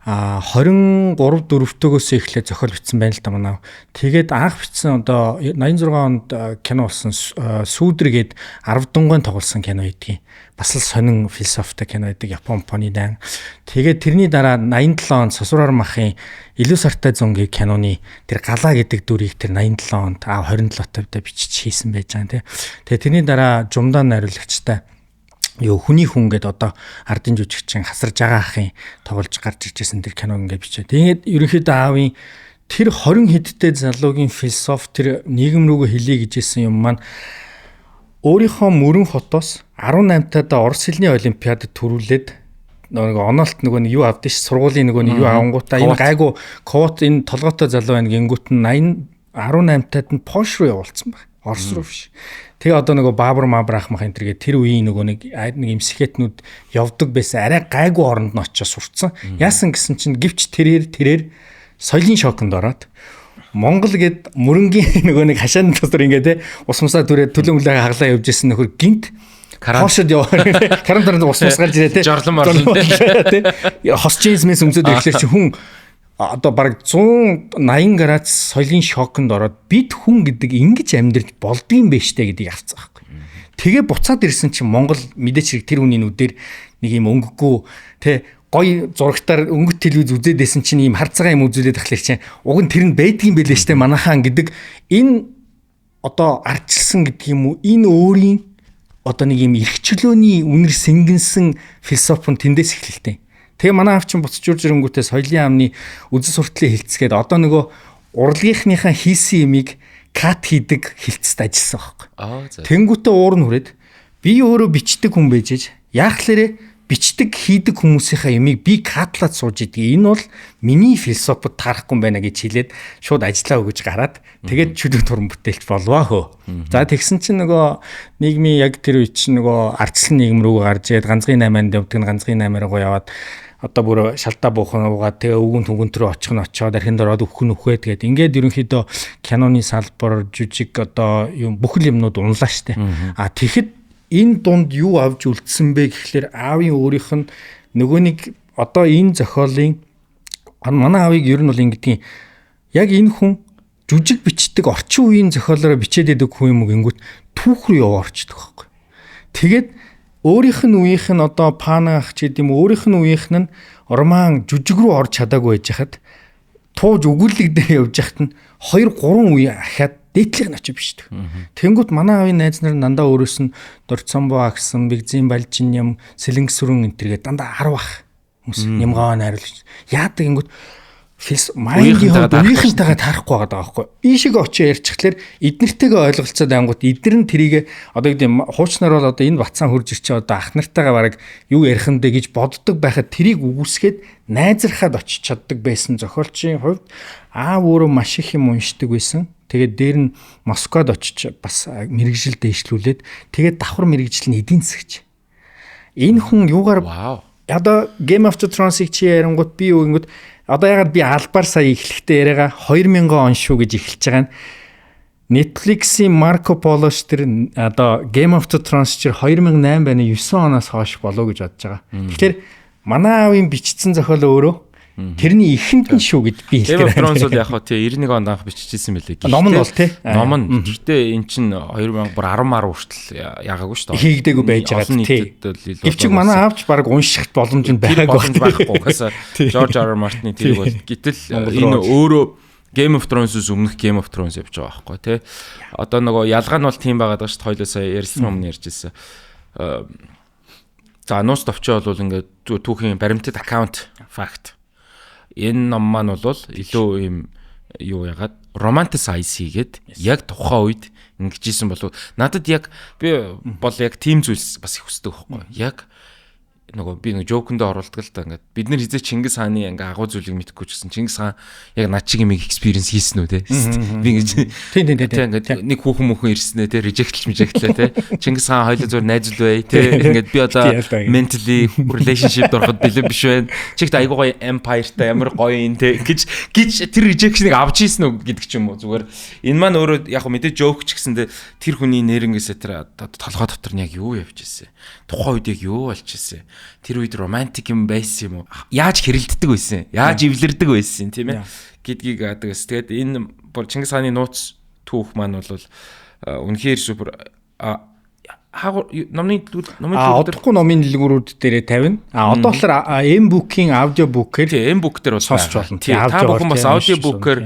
23 4-төгөөс эхлээд зохиол бичсэн байна л да манай. Тэгээд анх бичсэн одоо 86 онд кино болсон Сүүдэр гээд 10 дунгуйн тоглосон кино гэдгийг. Бас л сонин философитой кино байдаг, Япон пони дан. Тэгээд тэрний дараа 87 онд Сосроор махын Илүү сартай зунгийн киноны тэр галаа гэдэг дүрийг тэр 87 онд 27 тавьда бичиж хийсэн байж байгаа тийм. Тэгээд тэрний дараа Жумдан найруулагчтай юу хүний хүн гээд одоо ардын жүжигчин хасарж байгаа ахын тоглож гарч иржсэн тэр киног ингээд бичээ. Тэгээд ерөнхийдөө аавын тэр 20 хэдтэй залуугийн философи, тэр нийгэм рүүгээ хэлье гэж хэлсэн юм маань өөрийнхөө мөрөн хотоос 18 тадаа Орос хэлний олимпиадад төрүүлээд нөгөө оноолт нөгөө нэг юу авдсан ш, сургуулийн нөгөө нэг юу авангуудаа энэ гайгүй квот, энэ толгойтой залуу байна гингүүт нь 80 18 тад нь Польш руу явуулсан баг. Орос руу биш. Тэгээ одоо нөгөө Баабар Мабар ах мах энэ төргээ тэр үеийн нөгөө нэг нэг эмсхэтнүүд явдаг байсан, арай гайгүй оронд нь очиж сурцсан. Яасан гэсэн чинь гэвч тэрээр соёлын шоконд ороод Монгол гэд мөрөнгийн нөгөө нэг хашааны дотор ингээ те ус мусаа түрээ төлөн хүлээ хаглаа явж исэн нөхөр гинт Пошод яваа. Карантаранд ус мус гарч ирээ те. Жорлон морлон те. Хос джинсмэс өмсөд ирэхлээр чи хүн одоо бараг 180 градус соёлын шоконд ороод бид хүн гэдэг ингэж амьдрч болдгийм бэ штэ гэдгийг авцсан байхгүй. Тэгээ буцаад ирсэн чинь Монгол мэдээч хэрэг тэр хүний нүдээр нэг юм өнгөгүй те, гоё зурагтаар өнгөт телевиз үзээд байсан чинь ийм хар цагаан юм үзүүлээд тахлаар чинь уг нь тэр нь байдгийн байлээ штэ манайхаан гэдэг энэ одоо ардчилсан гэдэг юм уу, энэ өөрийн одоо нэг юм эрх чөлөөний үнэр сэнгэнсэн философи нь тэндээс эхэлэлтэй. Тэгээ манай аав чинь буцаж урж ирэнгүүтээ соёлын амны үзэл суртлын хилцгээд одоо нөгөө урлагийнхныхаа хийсэн юмыг кат хийдэг хилцэд ажилласан байхгүй. Тэнгүүтээ уур нь хүрээд би өөрөө бичдэг хүн байж ээж яахлаарэ бичдэг хийдэг хүмүүсийнхаа юмыг би катлаад сууж идэг. Энэ бол миний философид таарахгүй юм байна гэж хэлээд шууд ажиллаа өгөж гараад тэгээд чөлөө туран бүтээлч болваа хөө. За, тэгсэн чинь нөгөө нийгмийн яг тэр үе чинь нөгөө ардчлан нийгэм рүү гарч ирээд ганцгийн 8-анд явдаг нь ганцгийн 8-аар яваад одоо бүр шалтаа буухан уугаад тэгээ өвгөн түгэн рүү очих нь очоод архинд ороод өвхөн нь үхээд тэгээд ингээд ерөнхийдөө киноны салбар, жүжиг одоо юм бүх л юмнууд унлаа штэ. А тэгэхэд энэ дунд юу авч үлдсэн бэ гэхлээр аавын өөрийнх нь нөгөө нэг одоо энэ зохиолын манай аавыг ер нь бол ингэдгийг яг энэ хүн жүжиг бичдэг орчин үеийн зохиолоор бичээд идэг хүн юм уу гингүүт түүх рүү яваа орчдөг байхгүй. Тэгээд өөрийнх нь үеийнх нь одоо Пана ах ч гэдэм өөрийнх нь үеийнх нь Роман жүжиг рүү орж чадаагүй байж хахад тууж өгүүлэг дээр явж яхад нь 2 3 үе ахаад дээдлийг нь очиж бичдэг. Тэнгүүт манай аавын найз нар дандаа өөрөөс нь Дорцомбо агсан, Бигзин балжин юм, Сэлэнг сүрэн энэ тэргээ дандаа 10 ах хүмүүс нямгаа найруулж. Яадаг гингүүт майндийн хувьд үеийнхэнтэйгээ таарахгүй байгаа байхгүй. Ийшээгээ очиж ярьчихлаар эднэртэйгээ ойлголцоод ангууд эднэр нь тэрийг одоо гэдэг хуучнаар бол одоо энэ батсан хурж ирчээ одоо ах нартайгаа бараг юу ярих юм бэ гэж боддог байхад тэрийг үгүйсгээд найзрахад очиж чаддаг байсан зохиолчийн хувьд аав өөрөө маш их юм уншдаг байсан. Тэгээд дээр нь Москвад очиж бас мэрэгжил дэвшлүүлээд тэгээд давхар мэрэгжил нь эдийн засгч. Энэ хүн юугаар одоо Game of the Thrones-ыг чи ярингууд би юу гингүүд одоо ягаад би албаар сая эхлэхдээ яриагаа 2000 он шүү гэж эхэлж байгаа нь Netflix-ийн Marco Polo тэр одоо Game of the Thrones чир 2008 байна 9 оноос хойш болов гэж бодож байгаа. Тэгэхээр манай аавын бичсэн зохиол өөрөө тэрний эхэнд нь шүү гэж би хэлэх. Game of Thrones бол яг хөө тий 91 онд анх биччихсэн мэлээ. Ном нь бол тий. Ном нь. Гэхдээ эн чинь 2000 бүр 10 мар хүртэл ягаагүй шүү дээ. Хийгдээгүй байж байгаа тий. Гэвч манай аавч баг унших боломж нь байгаагүй. Боломж байхгүй. Угаасаа George R. R. Martin-ы тэрийг бол гэтэл энэ өөрөө Game of Thrones-ос өмнөх Game of Thrones явж байгаа байхгүй тий. Одоо нөгөө ялгаа нь бол тийм байгаад байгаа шүү дээ. Хоёлоо сая ярьсан өмнө ярьжсэн. За нууц товчоо бол ингээд түүхийн баримтат account fact. Энэ ном маань бол илүү юм юу ягаад romanticize хийгээд яг тухайн үед ингэжсэн болов надад яг би бол яг тийм зүйлс бас их хүсдэг байхгүй яг нөгөө би нэг joke-ндээ оруулдаг л да ингээд бид нар хизээ Чингис хааны ингээ агуу зүйлийг мэдэхгүй ч гэсэн Чингис хаан яг над чиг юм experience хийсэн үү те би ингэж тийм тийм тийм ингээд нэг хүүхэн мөхөн ирсэн ээ те reject-лж reject-лээ те Чингис хаан хоёлоо зүгээр найз л бай те ингээд би одоо mentally relationship ороход бэлэн биш байна чигт айгуу гоё empire-тай ямар гоё юм те гэж гэж тэр rejection-ыг авч ийсэн үү гэдэг ч юм уу зүгээр энэ маань өөрөө яг мэдээ joke ч гэсэндээ тэр хүний нэрнгээсээ тэр толгой дотор нь яг юу явж ирсэн тухайн үед яг юу болж ирсэн тэр үед романтик юм байсан юм уу яаж хэрэлддэг байсан яаж эвлэрдэг байсан тийм ээ гэдгийг яадаг эс. Тэгээд энэ бол Чингис хааны нууц түүх маань бол үнэхээр супер хаагур номны номын дэлгүүр номын дэлгүүрүүд дээрээ тавина. А одоо болохоор M-book-ийн аудиобук-ээр тийм M-book дээр бол сонсч болно. Та бүхэн бас аудиобук-ээр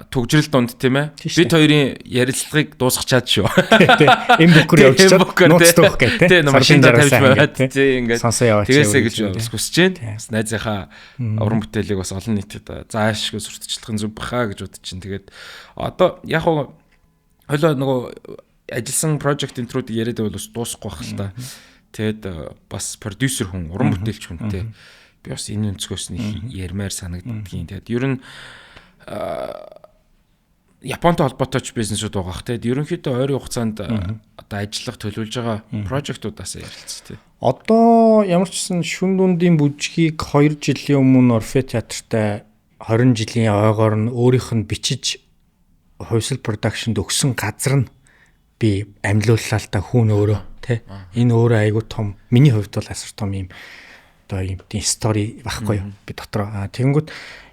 түгжрэл дунд тийм ээ. Бид хоёрын ярилцлагыг дуусгачаад шүү. Тийм. M-book-ээр явуулчихад нууц түүх гэх тийм. Машиндаа тавьж байгаад тийм ингээд сонсоо яваач. Тэгээсэй гэж бас хүсэж байна. Бас найзынхаа уран бүтээлийг бас олон нийтэд заашгүй сурталчлах нь зөв баха гэж бодож чинь. Тэгээд одоо яг хоо хойлоо нөгөө ажилласан project intro-ыг яриад байвал бас дуусахгүй байх л та. Тэгээд бас продюсер хүн, уран бүтээлч хүнтэй би бас энэ өнцгөөс нэг ярмаар санагддгийн. Тэгээд ер нь Японтой холбоотой ч бизнесүүд байгаа х. Тэгээд ерөнхийдөө ойрын хугацаанд одоо ажиллах төлөвлөж байгаа project-уудаас ярилцсан тий. Одоо ямар ч гэсэн шүн дундын бүжгийг 2 жилийн өмнө Орфе театртай 20 жилийн ойгоор нь өөрийнх нь бичиж хувьсал production-д өгсөн газар нь би амьлууллаа л та хүн өөрөө тий. Энэ өөрөө айгуу том миний хувьд бол асар том юм одоо юм тийм story байхгүй юу би дотроо. Тэгэнгүүт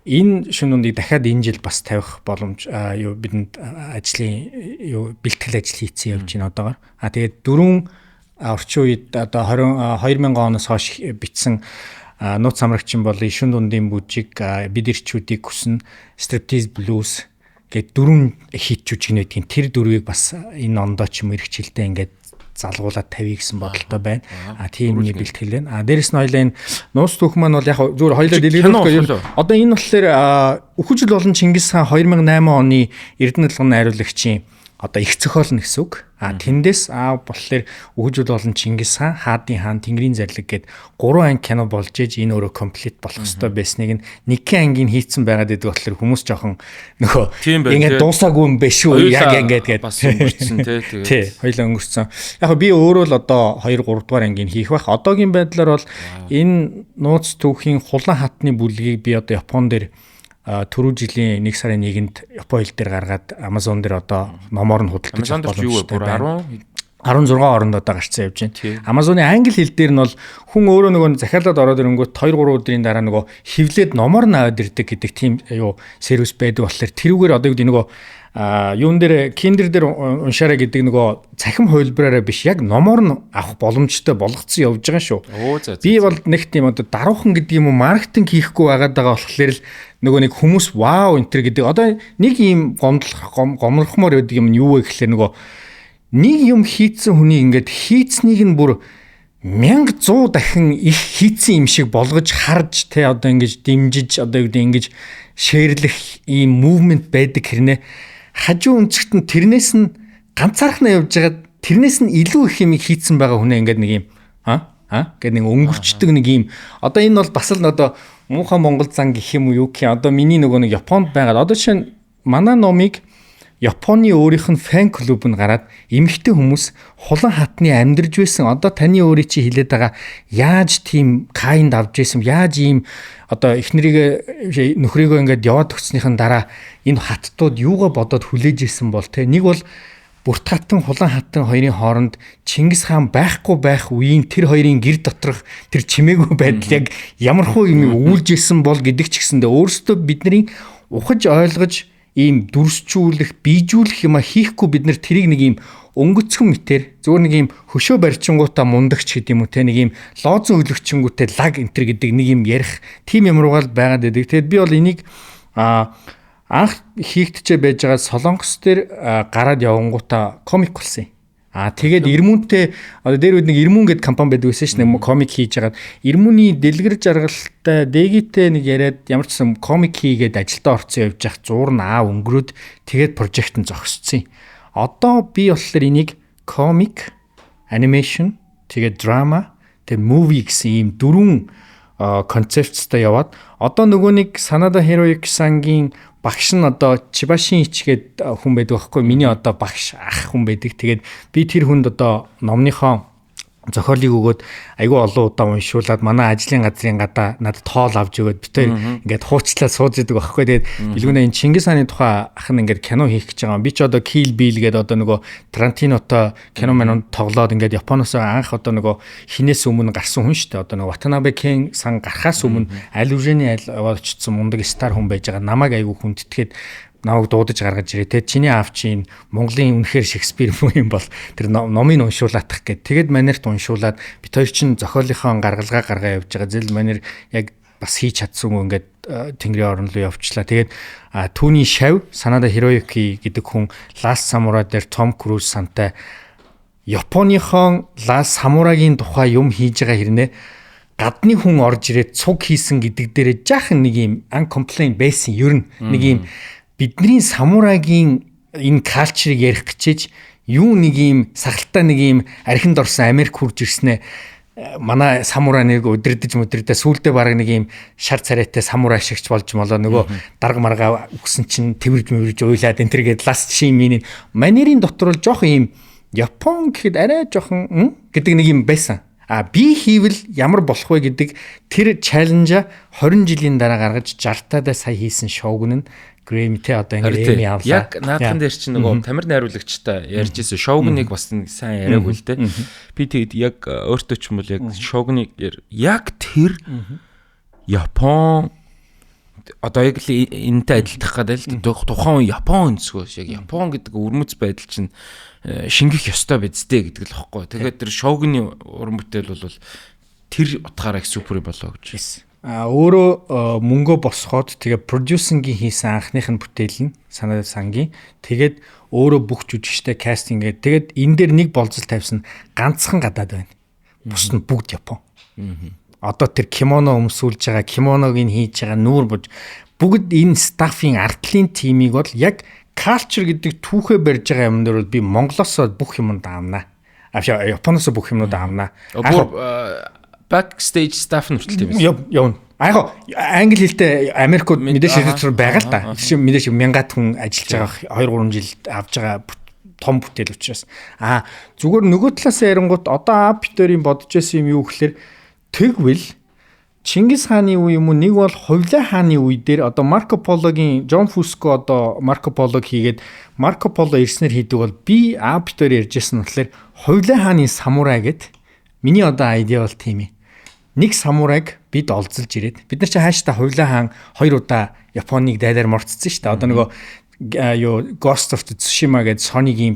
энэ шүн дундыг дахиад энэ жил бас тавих боломж юу бидэнд ажлын юу бэлтгэл ажил хийцэн явж байна одоогор. Тэгээд дөрвөн орчин үед одоо 20 2000 оноос хойш бичсэн нууц самрагчин бол шүн дундын бүжиг бид ирчүүдийг хүснэ striptease blues гээд дөрвөн хит жүжигнэдгийн тэр дөрвийг бас энэ ондоо ч юм эрх жилдээ ингээд залгуулад тавья гэсэн бодолтой байна. А тийм нэг бэлтгэл байна. А дээрэс нь хоёлаа энэ нууц түүх маань бол яг зүгээр хоёлаа дэлгэрүүлэх одоо энэ болохоор Үхэж болон Чингис хаан 2008 оны Эрдэнэ толгоны найруулагчийн одоо их зохиол нь гэсэн үг. А тэндээс аав болохоор Үхэж болон Чингис хаан, Хаадын хаан, Тэнгэрийн зарлиг гээд гурван анги кино болж ээж энэ өөрөө complete болох ёстой байсныг нь нэгэн ангийн хийцэн байгаад байдаг болохоор хүмүүс жоохон нөгөө ингээд дуусаагүй юм биш үү яг ингээд гээд бас өнгөрцөн тий тэгээд тий хоёлаа өнгөрцөн. Яг би өөрөө л одоо 2 3 дугаар ангийг хийх байх. Одоогийн байдлаар бол энэ нууц түүхийн хулан хатны бүлгийг би одоо Япон дээр түрүү жилийн 1 сарын 1-нд Япон хэл дээр гаргаад Amazon дээр одоо номоор нь худалдаж авах боломжтой байна. 16 оронд одоо гарцсан явж байна. Amazon-ы англи хэл дээр нь бол хүн өөрөө нөгөө захиалаад ороод ирэнгүүт 2 3 өдрийн дараа нөгөө хевлээд номоор нь аваад ирдэг гэдэг тийм юу сервис байдаг болохоор тэрүүгээр одоо юу гэдэг нөгөө Юун дээр Kindle дээр уншаарай гэдэг нөгөө цахим хувилбараараа биш, яг номоор нь авах боломжтой болгоцсон явж байгаа шүү. Би бол нэг тийм одоо даруухан гэдэг юм уу, маркетинг хийхгүй байгаад байгаа болохоор л нөгөө нэг хүмүүс вау энэ төр гэдэг одоо нэг ийм гомдлох гомрохмоор байдаг юм нь юу вэ гэхлээр нөгөө нэг юм хийцэн хүний ингээд хийцнийг нь бүр 1100 дахин их хийцэн юм шиг болгож харж те одоо ингэж дэмжиж одоо юу гэдэг ингэж share лэх ийм movement байдаг хэрнээ хажуу өнцгт нь тэрнээс нь ганцаархнаа явж байгаад тэрнээс нь илүү их юм хийцэн байгаа хүнээ ингээд нэг юм а а гэдэг нэг өнгөрчдөг нэг юм. Одоо энэ бол бас л одоо муухай Монгол зан гэх юм уу, юу гэх юм, одоо миний нөгөө нэг Японд байгаад одоо жишээ нь манай номыг Японы өөрийнх нь fan club нь гараад эмэгтэй хүмүүс Хулан хатны амьдарч байсан, одоо таны өөрийн чи хэлээд байгаа яаж тийм kind авч байсан, яаж ийм одоо эхнэрийг нөхрийгөө ингээд яваад өгснийхэн дараа энэ хаттууд юугаа бодоод хүлээж исэн бол те. Нэг бол Бүрт хатан, Хулан хатан хоёрын хооронд Чингис хаан байхгүй байх үеийн тэр хоёрын гэр доторх тэр чимээгүй байдал яг ямархуу юм үүлж исэн бол гэдэг ч гэсэндээ өөрсдөө бидний ухаж ойлгож ийм дүрсжүүлэх, бийжүүлэх юма хийхгүй бид нэр тэрийг нэг ийм өнгөцгөн мэтэр зүгээр нэг ийм хөшөө барьчингуудаа мундагч гэдэг юм уу те, нэг ийм лоозон өлөгчингүүтээ лаг энтер гэдэг нэг юм ярих тийм юмруугаал байгаад байдаг. Тэгээд би бол энийг анх хийгдчээ байж байгаа Солонгос дээр гараад явангуудаа комик болсон юм. Тэгээд Ирмүнтэй одоо дээр үед нэг Ирмүн гэдэг компани байдаг байсан шнэ, комик хийж хагаад Ирмүний дэлгэр жаргалтай дэгитэй нэг яриад ямар ч сан комик хийгээд ажилдаа орцсон явж явах зуур нь аа өнгөрөөд тэгээд project нь зогсцсон юм. Одоо би болохоор энийг комик, animation, тэгээд драма, тэгээд movie гэсэн ийм дөрвөн концепцтай яваад одоо нөгөө нэг Санада Хироюки сангийн багш нь одоо Чибашин ичгээд хүн байдаг байхгүй, миний одоо багш ах хүн байдаг. Тэгээд би тэр хүнд одоо номныхоо зохиолыг өгөөд айгүй олон удаа уншуулад манай ажлын газрын гадаа надад тоол авч өгөөд бид хоёр ингээд хуучлаа сууж идэг байхгүй. Тэгээд билгүнэ энэ Чингис хааны тухай ах нь ингээд кино хийх гэж байгаа. Би ч одоо Kill Bill гэдэг одоо нөгөө Тарантинотой кино манууд тоглоод ингээд Японоос анх одоо нөгөө хинээс өмнө гарсан хүн шүү дээ. Одоо нөгөө Watanabe Ken сан гарахаас өмнө аль үжээний аль яваад очсон мундаг стар хүн байж байгаа. Намайг айгүй хүндэтгээд намайг дуудаж гаргаж ирээ те, чиний аав чинь Монголын үнэхээр Шекспир муу юм бол тэр номыг уншуулаатах гэд. Тэгээд манерт уншуулад бит хоёр чинь зохиолынхоо гаргалгаа гаргаа явж байгаа. Зэл манер яг бас хийж чадсан ингээд тэнгэрийн орон руу явчлаа. Тэгээд түүний шав Санада Хироюки гэдэг хүн Last Samurai дээр Том Круз сантай Японыхон Last Samurai-гийн тухай юм хийж байгаа хэрнээ гадны хүн орж ирээд цуг хийсэн гэдэг дээрээ жаахан нэг юм uncomplain байсан. Ер нь нэг юм бидний самурайгийн энэ culture ыг ярих гэчээж юу нэг юм сахалтай нэг юм архинд орсон Америк хурж ирснээ манай самурай нэг өдөрдөж мөдөрдөө сүулдэ баг нэг юм шар царайтай самурай шигч болж молоо нөгөө дарга маргаа үгсэн чинь тэрж мөрж уйлаад энэ төргээд last шимийн манерийн дотор бол жоохон юм Япон гэхэд арай жоохон гэдэг нэг юм байсан. А би хийвэл ямар болох вэ гэдэг тэр challenge аа 20 жилийн дараа гаргаж 60 тадаа сая хийсэн шоуг нь Грэмми те одоо ингээд Эми авлаа. Яг наадхан дээр чинь нөгөө тамир найруулагчтай ярьж ирсэн. Шоугныг бас нэг сайн яриаггүй л те. Би тэгэд яг өөртөө ч юм бол яг шоугныг яг тэр Япон одоо яг л энэтэй адилтах гэдэг л тухайн үе Япон өнцгөөс яг Япон гэдэг өвөрмөц байдал чинь шингэх ёстой бидтэй гэдэг л багхгүй. Тэгээд тэр шоугны уран бүтээл бол тэр утгаараа их супер болоо гэж. Өөрөө мөнгөө босгоод тэгээ producing-ийн хийсэн анхных нь бүтээл нь Санаа сангийн, тэгээд өөрөө бүх жүжигчтэй кастинг гээд тэгээд энэ дээр нэг болцол тавьсан, ганцхан гадаад байна. Бус нь бүгд Япон. Одоо тэр кимоно өмсүүлж байгаа, кимоног нь хийж байгаа нүүр буж бүгд энэ staff ын артлын team ийг бол яг culture гэдэг түүхээ барьж байгаа юм дээр бол би Монголоос бүх юмд аавна. Авшаа Японоос бүх юмнууд аавна. Backstage staff нь хүртэл тийм үү? Явна. А яг англи хэлтэй Америкууд мэдээж шийдвэр байгаа л да. Жишээ мэдээж мянгаад хүн ажиллаж байгаа, 2 3 жил авж байгаа том бүтээл учраас. А зүгээр нөгөө талаас ярингууд одоо А Питерийн бодож байсан юм юу гэхээр тэгвэл Чингис хааны үе юм уу, нэг бол Хувлай хааны үе дээр одоо Марко Пологийн Жон Фуско одоо Марко Полог хийгээд Марко Поло ирснээр хийдэг бол би А Питер ярьж байсан нь болохоор Хувлай хааны самурай гэд миний одоо idea бол тийм юм. Нэг самурайг бид олзолж ирээд бид нар чи хааштай Хувлай хаан хоёр удаа Японыг дайлаар морцсон шүү дээ. Одоо нөгөө Юу, Ghost of Tsushima гэдэг Sony-гийн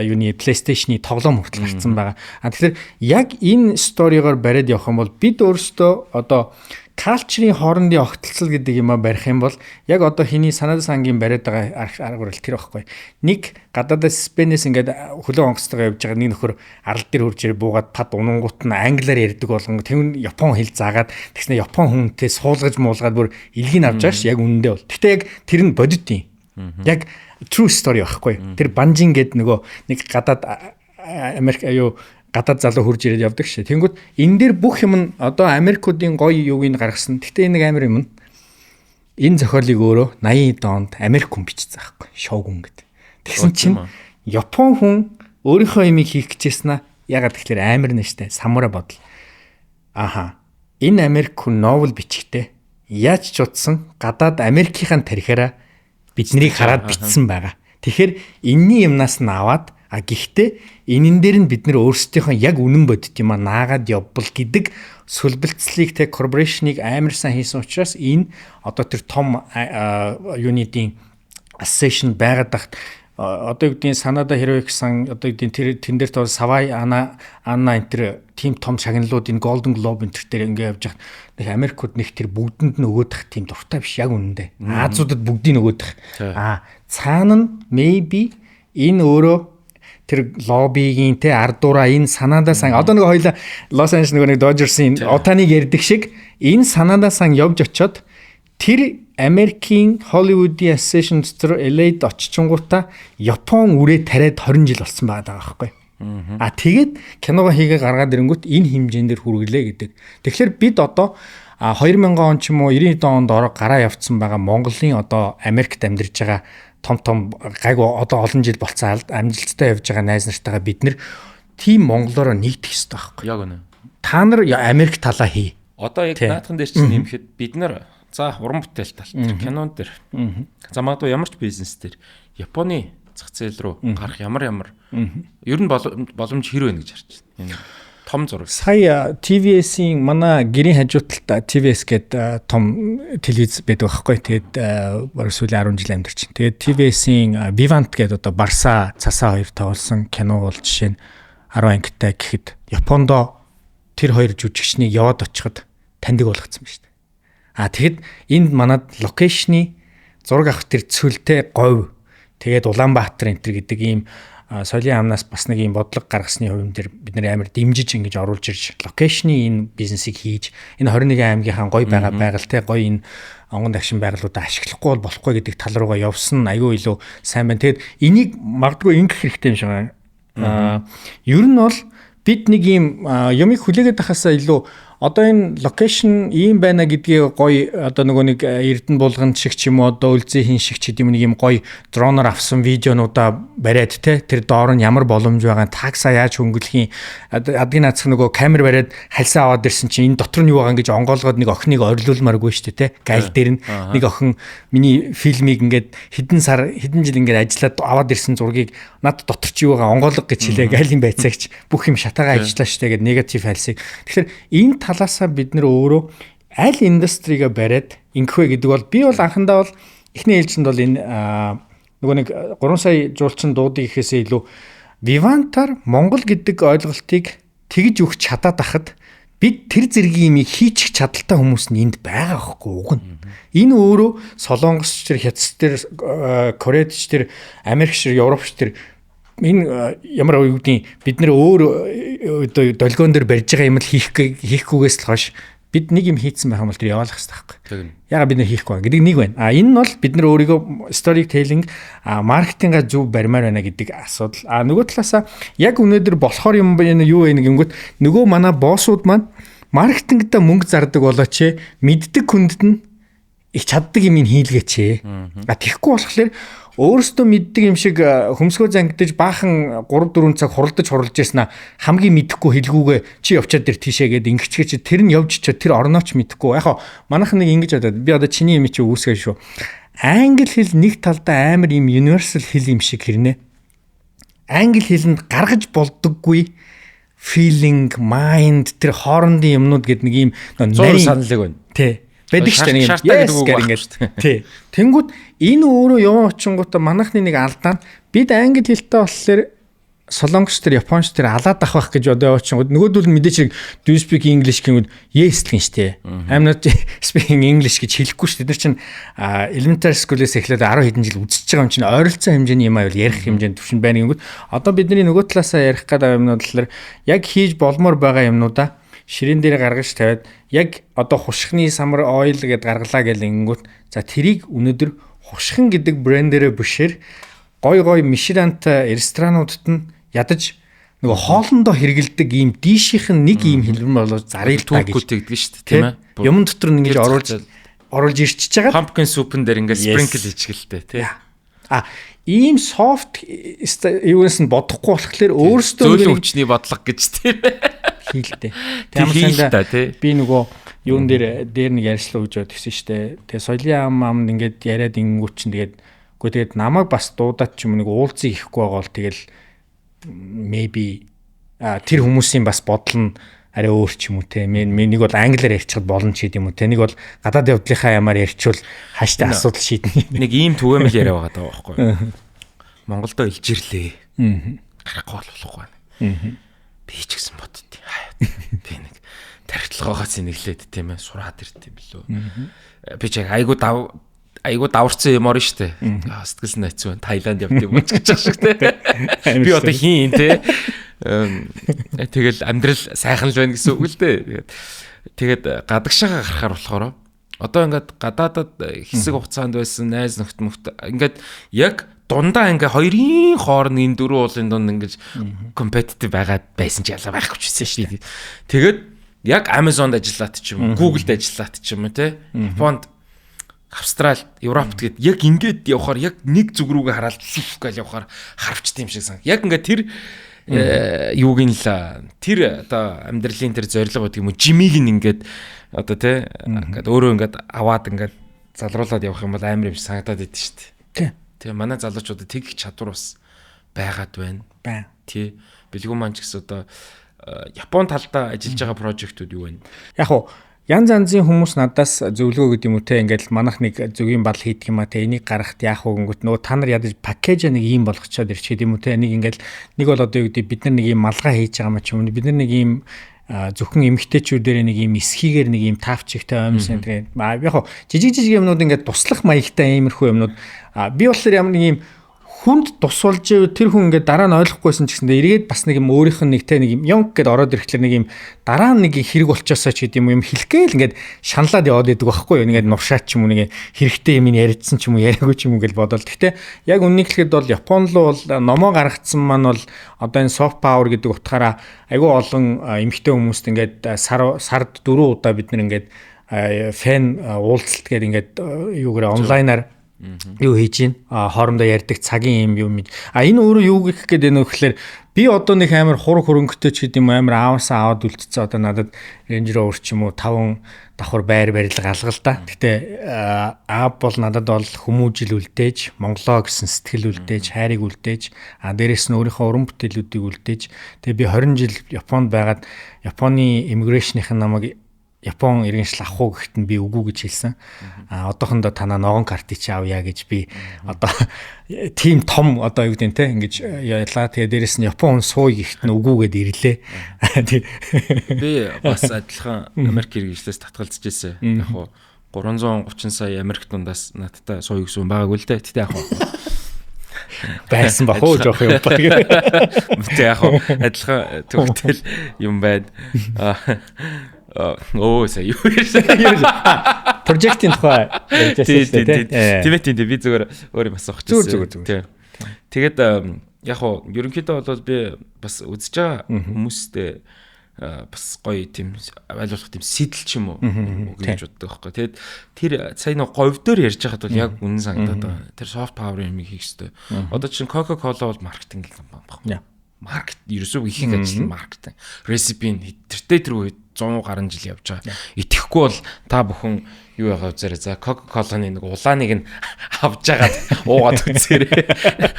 юуны PlayStation-ы тоглоом хүртэл гарсан байгаа. А тэгэхээр яг энэ story-гоор бариад явах юм бол бид өөрсдөө одоо culture-ийн хоорондын огтлцол гэдэг юм а барих юм бол яг одоо хиний Санада сангийн бариад байгаа арга барил тэр байхгүй. Нэг гадаадаас, Спэнээс ингээд хөлөө онгоцтойгоо явж байгаа нэг нөхөр арал дээр хурж ирээ буугаад пад унангууд нь англиар ярьдаг болгон тэр нь Япон хэл заагаад, тэгснэ Япон хүнтэй суулгаж муулгаад бүр илгийг авч байгаа ш, яг үнэндээ бол. Гэхдээ яг тэр нь бодит юм. Яг true story байхгүй. Тэр Банжин гээд нөгөө нэг гадаад Америк аюу гадаад залуу хурж ирээд явдаг шээ. Тэнгүүд энэ дээр бүх юм нь одоо Америкуудын гоё юуг нь гаргасан. Гэхдээ энэ нэг амар юм нь энэ зохиолыг өөрөө 80 онд Америк хүн бичсэн байхгүй. Шогун гэдэг. Тэгсэн чинь Япон хүн өөрийнхөө имийг хийх гэжсэн аа. Ягаад тэгэхээр амар нэ штэ. Самурай бодол. Аха. Энэ Америк хүн novel бичихтэй яаж ч утсан гадаад Америкийн тарихаараа биднийг хараад бичсэн байгаа. Тэгэхээр энэний юмнаас нь аваад, а гэхдээ энэн дээр нь бид нэр өөрсдийнхөө яг үнэн бодит юм а наагаад явбал гэдэг сөлбөлцлийг те corporation-ыг амар сайн хийсэн учраас энэ одоо тэр том юунидын association байгаад тахт одоо юу гэдгийг Санада Хироюки-сан, одоо юу гэдгийг тэр тэн дээр тоо Савай Анна энэ тэр тийм том шагналууд, энэ Golden Globe энэ төр дээр ингээ явж хат нэг Америкууд нэг тэр бүгдэнд нь өгөөдөх тийм дуртай биш яг үнэндээ. Азиудад бүгдийг нөгөөдөх. А цаана нь maybe энэ өөрөө тэр лоббигийн те ардуура энэ Санада сан одоо нэг хоёлаа Лос Анжелес нөгөө нэг Dodgers-ын Отаныг ярьдаг шиг энэ Санада сан явж очоод тэр Америкийн Hollywood-ийн Association дотор LA-д очичингуудаа Япон үрээ тариад 20 жил болсон байгаа байхгүй. А тэгээд киногоо хийгээ гаргаад ирэнгүүт энэ хэмжээнд дэр хүргэлээ гэдэг. Тэгэхээр бид одоо 2000 он ч юм уу 90 онд ороо гараа явцсан байгаа Монголын одоо Америкт амьдарч байгаа том том гайгүй одоо олон жил болцсон амжилттай явж байгаа найз нартайгаа бид нэр тийм монголоор нэгдэх ёстой байхгүй. Яг үнэ. Та нар Америк талаа хий. Одоо яг наадхан дээр чинь нэмэхэд бид нар за уран бүтээл тал дээр, кинон дээр, за магадгүй ямар ч бизнес дээр Японы зах зээл рүү гарах ямар ямар ер нь боломж хэр байна гэж харж байна. Энэ том зураг. Сая TVS-ийн манай гэрийн хажуу талд TVS гэдэг том телевиз байдаг байхгүй. Тэгээд бараг сүүлийн 10 жил амьдарч байна. Тэгээд TVS-ийн Vivant гэдэг одоо Барса цасаа хоёр тоглосон кино бол жишээ нь 10 ангитай гэхэд Япондо тэр хоёр жүжигчнийг яваад очиход таньдаг болгоцсон ба шүү дээ. А тэгэхэд энд манад location-ы зураг авах тэр цөлтэй говь, тэгээд Улаанбаатар энэ төр гэдэг ийм соёлын амнаас бас нэг ийм бодлого гаргасны хувийн дээр бид нэр амар дэмжиж ингэж оруулж ирж location-ы энэ бизнесийг хийж энэ 21 аймгийнхаа гоё байгаа байгаль те гоё энэ онгон дагшин байгалуудаа ашиглахгүй бол болохгүй гэдэг тал руугаа явсан айгүй илүү сайн байна. Тэгэд энийг магадгүй ингэх хэрэгтэй юм шиг байна. Ер нь бол бид нэг ийм юмыг хүлээгээд байхасаа илүү одоо энэ location ийм байна гэдгийг гоё одоо нөгөө нэг Эрдэнэ булган шиг ч юм уу, одоо Өлзий хин шиг ч гэдэм нэг ийм гоё дроноор авсан видеонуудаа бариад те тэр доор нь ямар боломж байгаа, такса яаж хөнгөлхийн, адгийн наацх нөгөө камер бариад хальсаа аваад ирсэн чинь энэ дотор нь юу байгаа гэж онгоолгоод нэг охиныг орилуулмааргүй шүү дээ те. Гайл дээр нь нэг охин миний фильмийг ингээд хэдэн сар, хэдэн жил ингээд ажиллаад аваад ирсэн зургийг над дотор чи юу байгаа онгоолго гэж хэлээ, гайлын байцаагч бүх юм шатаага ажиллаа шүү дээ гэдэг негатив хальсыг. Тэгэхээр энэ талаасаа бид нэр өөрөө аль industry-га бариад ингэх вэ гэдэг бол би бол анхандаа бол эхний ээлжинд бол энэ нөгөө нэг 3 сая жуулчин дуудыг гэхээсээ илүү Vivant-аар Монгол гэдэг ойлголтыг тэгж өгч чадаад ахад бид тэр зэргийн юмыг хийчих чадaltaй хүмүүс нь энд байгаа байхгүй уг нь. Энэ өөрөө Солонгос ч тэр, Хятад тэр, Корейд ч тэр, Америк ч, Европ ч тэр энэ ямар юу гэдгийг бид нэр өөр одоо долгион дээр барьж байгаа юм л хийхгүйгээс л хойш бид нэг юм хийцэн байх юм бол тэр яваалах хэрэгтэй байхгүй. Ягаад бид нэр хийхгүй гэдэг нэг байна. А энэ нь бол бид нар өөрийгөө storytelling, маркетинга зөв барьмаар байна гэдэг асуудал. А нөгөө талаасаа яг өнөөдөр болохоор юм байна юу вэ гингүүт нөгөө манай боссууд маань маркетингдаа мөнгө зардаг болооч мэддэг хүндэд нь их чаддаг юм хийлгээч. А тэгэхгүй болохоор өөрөөсөө мэддэг юм шиг хөмсгөө зангидаж баахан 3 4 цаг хуралдаж хуралж яснаа хамгийн мэдэхгүй хэлгүүгээ чи явчаад тэр тийшээ гээд ингэчгээ чи тэр нь явж чи тэр орнооч мэдэхгүй. Яг манайхан нэг ингэж бодоод би одоо чиний юм чи үүсгэн шүү. Англи хэл нэг талдаа амар юм universal хэл юм шиг хэрнээ. Англи хэлэнд гаргаж болдоггүй feeling, mind тэр хоорондын юмнууд гэдэг нэг юм нарийн саналыг байна. Тий. Байдаг шүү дээ нэг yes гэх ингээд. Тий. Тэнгүүд энэ өөрөө яваа очингуудаа манайхны нэг алдаа нь бид англи хэлтэй болохоор Солонгос тэр Японч тэр алаад авах гэж одоо явуулчихгод нөгөөдөл нь мэдээч хэрэг do you speak English гэнгүүт yes л гин штэ. I'm not speaking English гэж хэлэхгүй штэ. Тэд нар чинь elementary school-ээс эхлээд 10 хэдэн жил үзчихэж байгаа юм чинь ойролцоо хэмжээний юм аюул ярих хэмжээнд төвшин байна гингүүт одоо бидний нөгөө талаасаа ярих гэдэг юмнууд болохоор яг хийж болмоор байгаа юмнуудаа ширээн дээр гаргаж тавиад яг одоо хушхны самар oil гэдээ гаргалаа гэл ингэнгүүт за тэрийг өнөөдөр хушхан гэдэг брэндэрээ бишээр гой гой Мишелантай ресторануудад нь ядаж нөгөө хоолндоо хэрэгэлдэг ийм dish ийнх нь нэг ийм хэлбэр болоод зарыг та гэж тэгдэг шүү дээ, тийм ээ. Юм дотор нь ингэж оруулж ирчихэж байгаа. Pumpkin soup-н дээр ингээд sprinkle хийчихэлтэй, тий. А ийм soft юунаас нь бодохгүй болохоор өөрсдөө зөөлөн хүчний бодлого гэж, тийм ээ. Хийлтэй. Ямар санда би нөгөө юун дээр нэг ярьслаа гэж бодсон шүү дээ. Тэгээ соёлын ам амд ингээд яриад ингэнгүүт чинь тэгээд үгүй тэгээд намайг бас дуудаад ч юм нэг уулзыг ихгүй байгаа бол тэгэл maybe тэр хүмүүсийн бас бодол нь арай өөр ч юм уу те. Нэг бол англиар ярьчихад болно ч гэдэм юм уу те. Нэг бол гадаад явдлынхаа ямаар ярьчвал хааштай асуудал шийднэ. Нэг ийм түгээмэл яриа байгаа даа байхгүй. Монголдо илжирлээ. Гарахгүй бол болохгүй байна. Би ч гэсэн боддتي. Би нэг тархитлагоогоо сэнэглээд тийм ээ сураад ирт юм билүү. Би ч яг айгу дав айгу даварцсан юм орно штэ. Сэтгэл нь хэцүү байна. Таиланд явд юм гэж байгаа шиг те. Би одоо хийн те. Тэгэл амьдрал сайхан л байна гэсэн үг л дээ. Тэгээд гадагшаага гарахаар болохоор одоо ингээд гадаадад хэсэг хугацаанд байсан найз нөхд мөхт ингээд яг дундаа ингээ хоёрын хооронд энэ дөрвөн уулын дунд ингэж competitive байгаад байсан ч ялаа байхгүй ч гэсэн шүү дээ. Тэгээд яг Amazon-д ажиллаад ч юм уу, Google-д ажиллаад ч юм уу те. Японд, Австрал, Европт гээд яг ингээд явхаар яг нэг зүг рүүгээ хараад сүф гэж явхаар харавчт юм шиг сан. Яг ингээд тэр юуг нь л тэр одоо амьдралын тэр зорилго гэдэг юм уу, жимийг нь ингээд одоо те ингээд өөрөө ингээд аваад ингээд залруулад явах юм бол амар юм шиг санагдаад идэв шүү дээ. Тий. Тэгээ манай залуучуудад тэгэх чадвар бас байгаад байна. Байна. Тий. Бэлгүү маань ч гэсэн одоо Япон талдаа ажиллаж байгаа project ууд юу вэ? Яг уу янз янзын хүмүүс надаас зөвлөгөө гэдэг юм уу те, ингээл манайх нэг зөвгийн бал хийдэг юм а те, энийг гаргахт яах вэ гингүүт нөгөө та нар ядаж package нэг ийм болгочоод ирчих юм уу те, нэг ингээл нэг бол одоо юу гэдэг бид нар нэг ийм малгай хийж байгаа юм ч юм уу, бид нар нэг ийм зөвхөн эмгтээчүүдээр нэг ийм эсхийгээр нэг ийм тавчигтай оймсон тэгээ яг хоо жижиг жижиг юмнууд ингээд туслах маягтай иймэрхүү юмнууд би болохоор ямар нэг ийм хүнд тусвалж тэр хүн ингээд дараа нь ойлгохгүйсэн ч гэсэндээ эргээд бас нэг юм өөрийнх нь нэг те нэг юм ёнг гэд ороод ирэхлээр нэг юм дараа нь нэг хэрэг болчоосоо ч гэдэм юм хэлэх гээл ингээд шаналаад яваад идэг байхгүй юу, ингээд нуршаад ч юм уу нэг хэрэгтэй юм яриадсан ч юм уу яриаггүй ч юм уу гэж бодоол. Гэхдээ яг үннийг хэлэхэд бол Япон руу бол номоо гаргацсан маань бол одоо энэ soft power гэдэг утгаараа айгүй олон эмэгтэй хүмүүст ингээд сар сард 4 удаа бид нар ингээд fan уулзалт гэдэг ингээд юугаар онлайнаар юу хийж гин хоорондоо ярьдаг цагийн юм юм. А энэ өөрөө юу гэх гээд байна вэ гэхээр би одоо нэг амар хур хөрөнгөтэй ч гэдэм юм амар аавсаа аваад үлдсэн, одоо надад Range Rover ч юм уу 5 давхар байр барилга алга л да. Гэтэ аав бол надад бол хүмүүжил үлдээж, Монголоо гэсэн сэтгэл үлдээж, хайрыг үлдээж, а дээрэс нь өөрийнхөө уран бүтээлүүдийг үлдээж, тэгээ би 20 жил Японд байгаад Японы immigration ийн намайг Япон иргэншил авах уу гэхэд нь би үгүй гэж хэлсэн. А одоохондоо танаа ногоон картыг чи авъя гэж би одоо тийм том одоо юу гэдэг нь те ингэж ялаа. Тэгээ дээрэс нь Япон хүн сууя гэхэд нь үгүй гэд ирлээ. Би бас адилхан Америк иргэншлээс татгалзаж ирсэн. Яг хуу 330 сая Америк дундаас надтай сууя гэсэн юм байгаагүй л дээ. Гэтэ яг хуу байсан бах уу жоох юм баг. Гэтэ яг хуу адилхан төгтөл юм байна. Өө сая юу ярьсан? Project ийн тухай ярьжсэн шүү дээ. Тийм ээ, тийм би зүгээр өөр юм асуух гэсэн. Зүгээр зүгээр. Тэгээд яг хуу ерөнхийдөө бол би бас үзэж байгаа хүмүүстэй бас гоё тийм аль болох тийм сэтэл ч юм уу гэж боддог байхгүй. Тэгээд тэр сая нэг говь дээр ярьж байхад бол яг үнэн санагдаад байгаа. Тэр soft power юм хийх хэрэгтэй. Одоо чинь Coca-Cola бол маркетинг компани байхгүй. Маркет ерөөсөө ихэнх ажил нь маркетинг. Recipe нь тэртээ тэргүй 100 гаруй жил явж байгаа. Итгэхгүй бол та бүхэн юу яхаа үзээрэй. За Coca-Cola-ны нэг улааныг нь авч жагаад уугаад үзээрэй.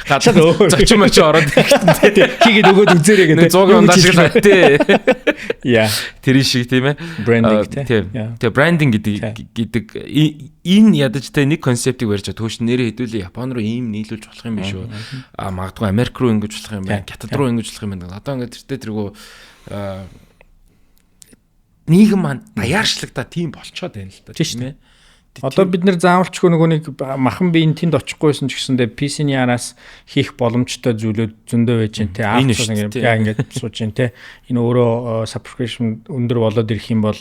Гадаа зочин мочи ороод ирэхтэн тий. Хийгээд өгөөд үзээрэй гэдэг. 100 ундаа шиг л тий. Яа. Тэр шиг тийм ээ. Брендинг тий. Тэгээ брендинг гэдэг энэ ядаж те нэг концептыг барьж байгаа. Төөш нэрээ хэдүүлээ Япон руу ийм нийлүүлж болох юм биш үү? А магадгүй Америк руу ингэж болох юм байна. Хятад руу ингэж болох юм байна. Одоо ингээд тэртээ тэргүү нийгэм маань даяаршлагда тийм болцоод байна л да, тийм ээ. Одоо бид нэр заавалчгүй нөгөө нэг махан биеийн тэнд очихгүйсэн ч гэсэндээ PC-ний араас хийх боломжтой зүйлүүд зөндөө байж гэн те. Аавч ингээд яа ингээд сууж гэн те. Энэ өөрөө subscription өндөр болоод ирэх юм бол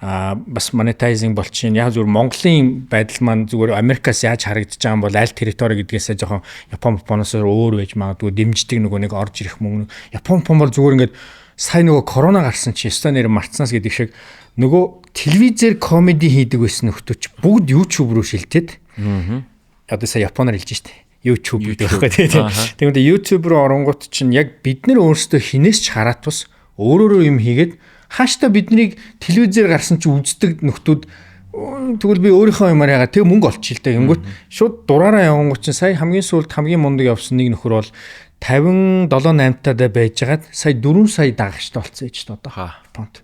бас monetizing болчихно. Яг зүгээр Монголын байдал маань зүгээр Америкаас яаж харагдаж байгаа юм бол аль территори гэдгээсээ жоохон Япон Японоос өөр байж магадгүй дэмждэг нөгөө нэг орж ирэх мөнгө. Япон Япон бол зүгээр ингээд сая нөгөө корона гарсан чи ёстой нэр мартсанаас гэдэг шиг нөгөө телевизээр комеди хийдэг байсан нөхдөөч бүгд YouTube руу шилтээд. Одоо сая японоор хэлж штэ. YouTube гэдэг байхгүй тий. Тэгмээ YouTube руу оронгууд чинь яг бид нар өөрсдөө хинээс ч хараат тус өөрөөрөө юм хийгээд хааштай биднийг телевизээр гарсан чи үздэг нөхдүүд тэгвэл би өөрийнхөө юмар ягаа тэг мөнгө олчих л дээ. Тэнгүүт шууд дураараа явангууд чинь сая хамгийн сүүлд хамгийн мундаг явсан нэг нөхөр бол 57 8 тадаа байжгаад сая 4 сая дагагчтай болсон гэж одоо Японд.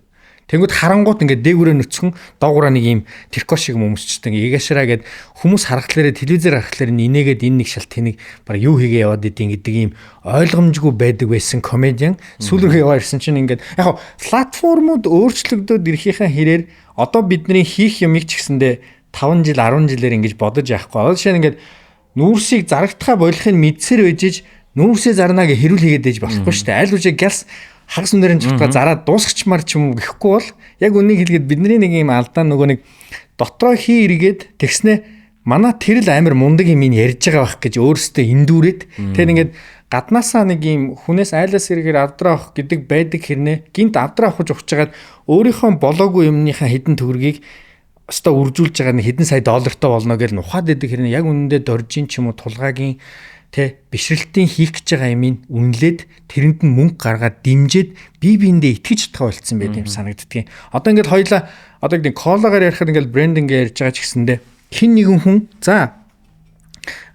Тэнгүүд харангуут ингээд дээгүүрээ нүцгэн доогуураа нэг юм тэрко шиг юм өмсчтэй ингээд ягашраа гээд хүмүүс харахлаарэ телевизээр харахлаар инээгээд энэ нэг шал тэнэг баг юу хийгээ яваад идэв гэдэг юм ойлгомжгүй байдаг байсан комедиан сүүл рүү яваа ирсэн чинь ингээд яг платформуд өөрчлөгдөөд ирэхийнхаа хэрээр одоо бидний хийх юмыг ч гэсэндээ 5 жил 10 жилээр ингэж бодож яахгүй. Одоо жишээ нь ингээд нүүрсийг зарагдахаа болохыг мэдсээр байжиж нүүрсээ зарна гэж хэрүүл хийгээд ээж болохгүй шүү дээ. Аль үшээ гялс хагас өнөрийн чутгаа зараад дуусгачмаар ч юм уу гэхгүй бол яг үнийг хэлгээд бидний нэг юм алдаа нөгөө нэг дотроо хий эргээд тэгснэ манай тэр л амар мундаг юм ин ярьж байгаа байх гэж өөрөөсөө эндүүрээд тэр ингээд гаднаасаа нэг юм хүнээс айлаас ирэхээр авдраа авах гэдэг байдаг хэрнээ гинт авдраа авах гэж ухаж өөрийнхөө болоогүй юмныхаа хідэн төгрөгийг өстой үржүүлж байгаа нэг хэдэн сая доллартай болно гэж нухаад идэг хэрнээ яг үнэндээ доржин ч юм уу тулгаагийн тэ бишрэлтийн хийх гэж байгаа юмыг үнэлээд тэрэнд нь мөнгө гаргаад дэмжиж бие биендээ итгэж чадхаа болцсон байт юм санагддгийн. Одоо ингээд хоёлаа одоо гэдэг колагаар ярихад ингээд брендинг ярьж байгаа ч гэсэндээ хин нэгэн хүн за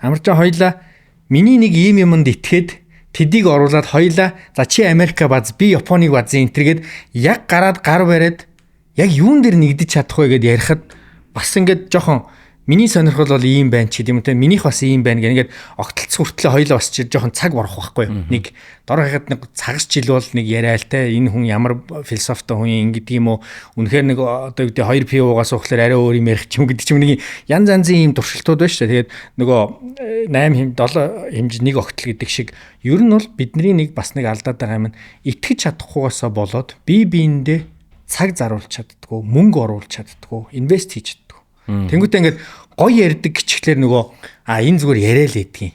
амарчаа хоёлаа миний нэг ийм юмд итгээд тэдийг оруулаад хоёлаа за чи Америка баз би Японыг базын энтергээд яг гараад гар бариад яг юун дээр нэгдэж чадах вэ гэд ярихад бас ингээд жоохон миний сонирхол бол ийм байна ч гэдэм үү те минийх бас ийм байна гэх ингээд огтлц хүртлээ хоёлоо бас чи жоохон цаг борох байхгүй нэг дор хаяад нэг цагс жил бол нэг яриа л те энэ хүн ямар философитой хүн юм гэдэг юм уу үнэхээр нэг одоо юу гэдэг 2 пи уугаа суухлаар арай өөр юм ярих ч юм гэдэг ч юм нэг янз янзын ийм туршилтууд байна шүү дээ. Тэгээд нөгөө 8 хэм 7 хэмж нэг огтл гэдэг шиг ер нь бол бидний нэг бас нэг алдаад байгаа юм нь итгэж чадахгүйгаасаа болоод бие биендээ цаг заруулж чаддгүй, мөнгө оруулж чаддгүй, инвест хийж чаддгүй. Тэнгүүтээ ингээд гоё ярьдаг гिचхлээр нөгөө энэ зүгээр яриа л идэгин.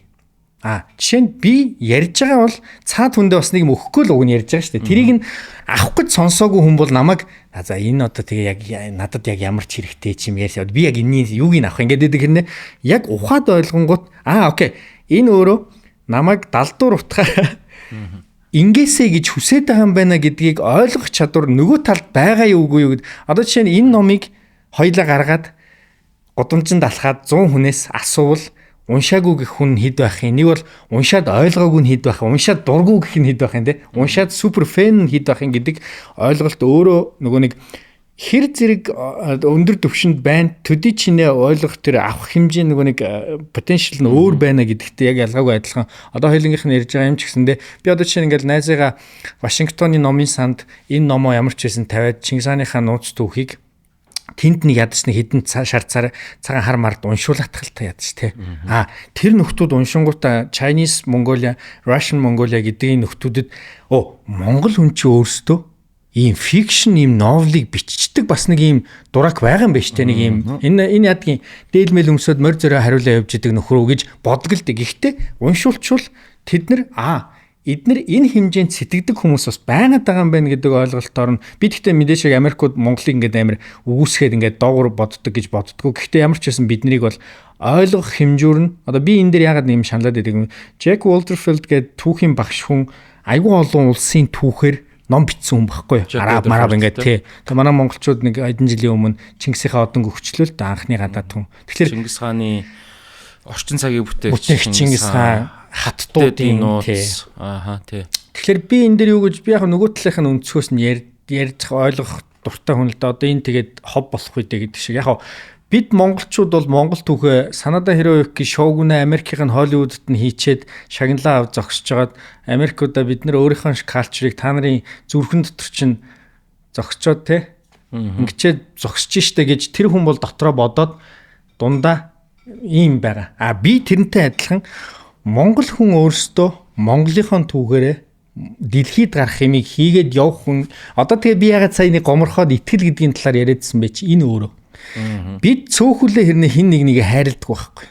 Жишээ нь би ярьж байгаа бол цаад хүндээ бас нэг юм өгөхгүй л уг нь ярьж байгаа шүү дээ. Тэрийг нь авах гэж сонсоогүй хүн бол намайг за энэ одоо тэгээ яг надад яг ямар ч хэрэгтэй ч юм ярьж би яг энэний юуг нь авах ингээд гэдэг хэрнээ яг ухаад ойлгонгууд окей энэ өөрөө намайг далдуур утгаараа ингээсэ гэж хүсээд байгаа юм байна гэдгийг ойлгох чадвар нөгөө талд байгаа юу үгүй юу гэд. Одоо жишээ нь энэ номыг хоёлаа гаргаад гудамжинд алхаад 100 хүнээс асуувал уншаагүй гэх хүн хэд байх юм? Нэг бол уншаад ойлгоогүй нь хэд байх юм? Уншаад дургүй гэх нь хэд байх юм те? Уншаад супер фэн нь хэд байх юм гэдэг ойлголт өөрөө нөгөө нэг хэр зэрэг өндөр түвшинд байна төдий чинээ ойлгох тэр авах хэмжээ нөгөө нэг потенциал нь өөр байна гэдэгтээ яг ялгаагүй адилхан. Одоо хоёулангийнх нь ярьж байгаа юм ч гэсэндээ би одоо жишээ нь ингээл найзыгаа Вашингтоны номын санд энэ номоо ямар ч байсан тавиад Чингис хааныхаа нууц түүхийг тэнд нэг ядаж нэг хідэн шар цаар цагаан хар мард уншуулах л та ядаж те. Тэр нөхдүүд уншингуудаа Chinese Mongolia, Russian Mongolia гэдгийн нөхдүүдэд Монгол хүн чи өөрсдөө ийм фикшн ийм новелыг биччихдэг бас нэг ийм дурак байгаа юм байна штэ нэг ийм энэ ядгийн дээлмэл өмсөд морь зорио хариулаа явж идэг нөхрөө гэж бодгол дэг. Гэхдээ уншуулчвал тэд нар эднэр энэ хэмжээнд сэтгэдэг хүмүүс бас байнга байгаа юм байна гэдэг ойлголтоор нь би тэгтээ мэдээж шиг Америкууд Монголыг ингээд амар үгүйсгээд ингээд доогуур боддог гэж боддгоо. Гэхдээ ямар ч байсан биднийг бол ойлгох хэмжүүр нь одоо би энэ дээр яагаад нэм шаналаад байдаг юм. Джек Уолтерфилд гэдэг түүхийн багш хүн айгүй олон улсын түүхээр ном бичсэн хүн байхгүй юу? Араб мараб ингээд тий. Тэгээ манай монголчууд нэг хэдэн жилийн өмнө Чингисийнхаа одон өгчлөө л да, анхны гадаад хүн. Тэгэхээр Чингис хааны орчин цагийг бүтээгч Чингис хаан хаттуудын тий. Ааха тий. Тэгэхээр би энэ дээр юу гэж би яг нөгөө талынх нь өнцгөөс нь ярьж ойлгох дуртай хүн л да. Одоо энэ тэгээд хоб болох үедээ гэдэг шиг. Яг бид монголчууд бол монгол түүхээ Санада Хироюки шоугүнэ Америкийн Холливуудад нь хийчээд шагналаа ав зогсож жагаад Америкуудаа бид нар өөрийнхөө калчрыг та нарын зүрхэн дотор чинь зогсчоод те ингэчээд зогсож штэ гэж тэр хүн бол дотроо бодоод дундаа ийм байгаа. А би тэрнтэй адилхан монгол хүн өөрсдөө монголынхон түүхээрээ дэлхийд гарах юмыг хийгээд явах хүн. Одоо тэгээ би ягаад сая нэг гоморхоод итгэл гэдгийн талаар яриадсан бэ чи энэ өөрөө. Бид цөөхүлээ хэрнээ хин нэг нэгэ хайрладаг байхгүй.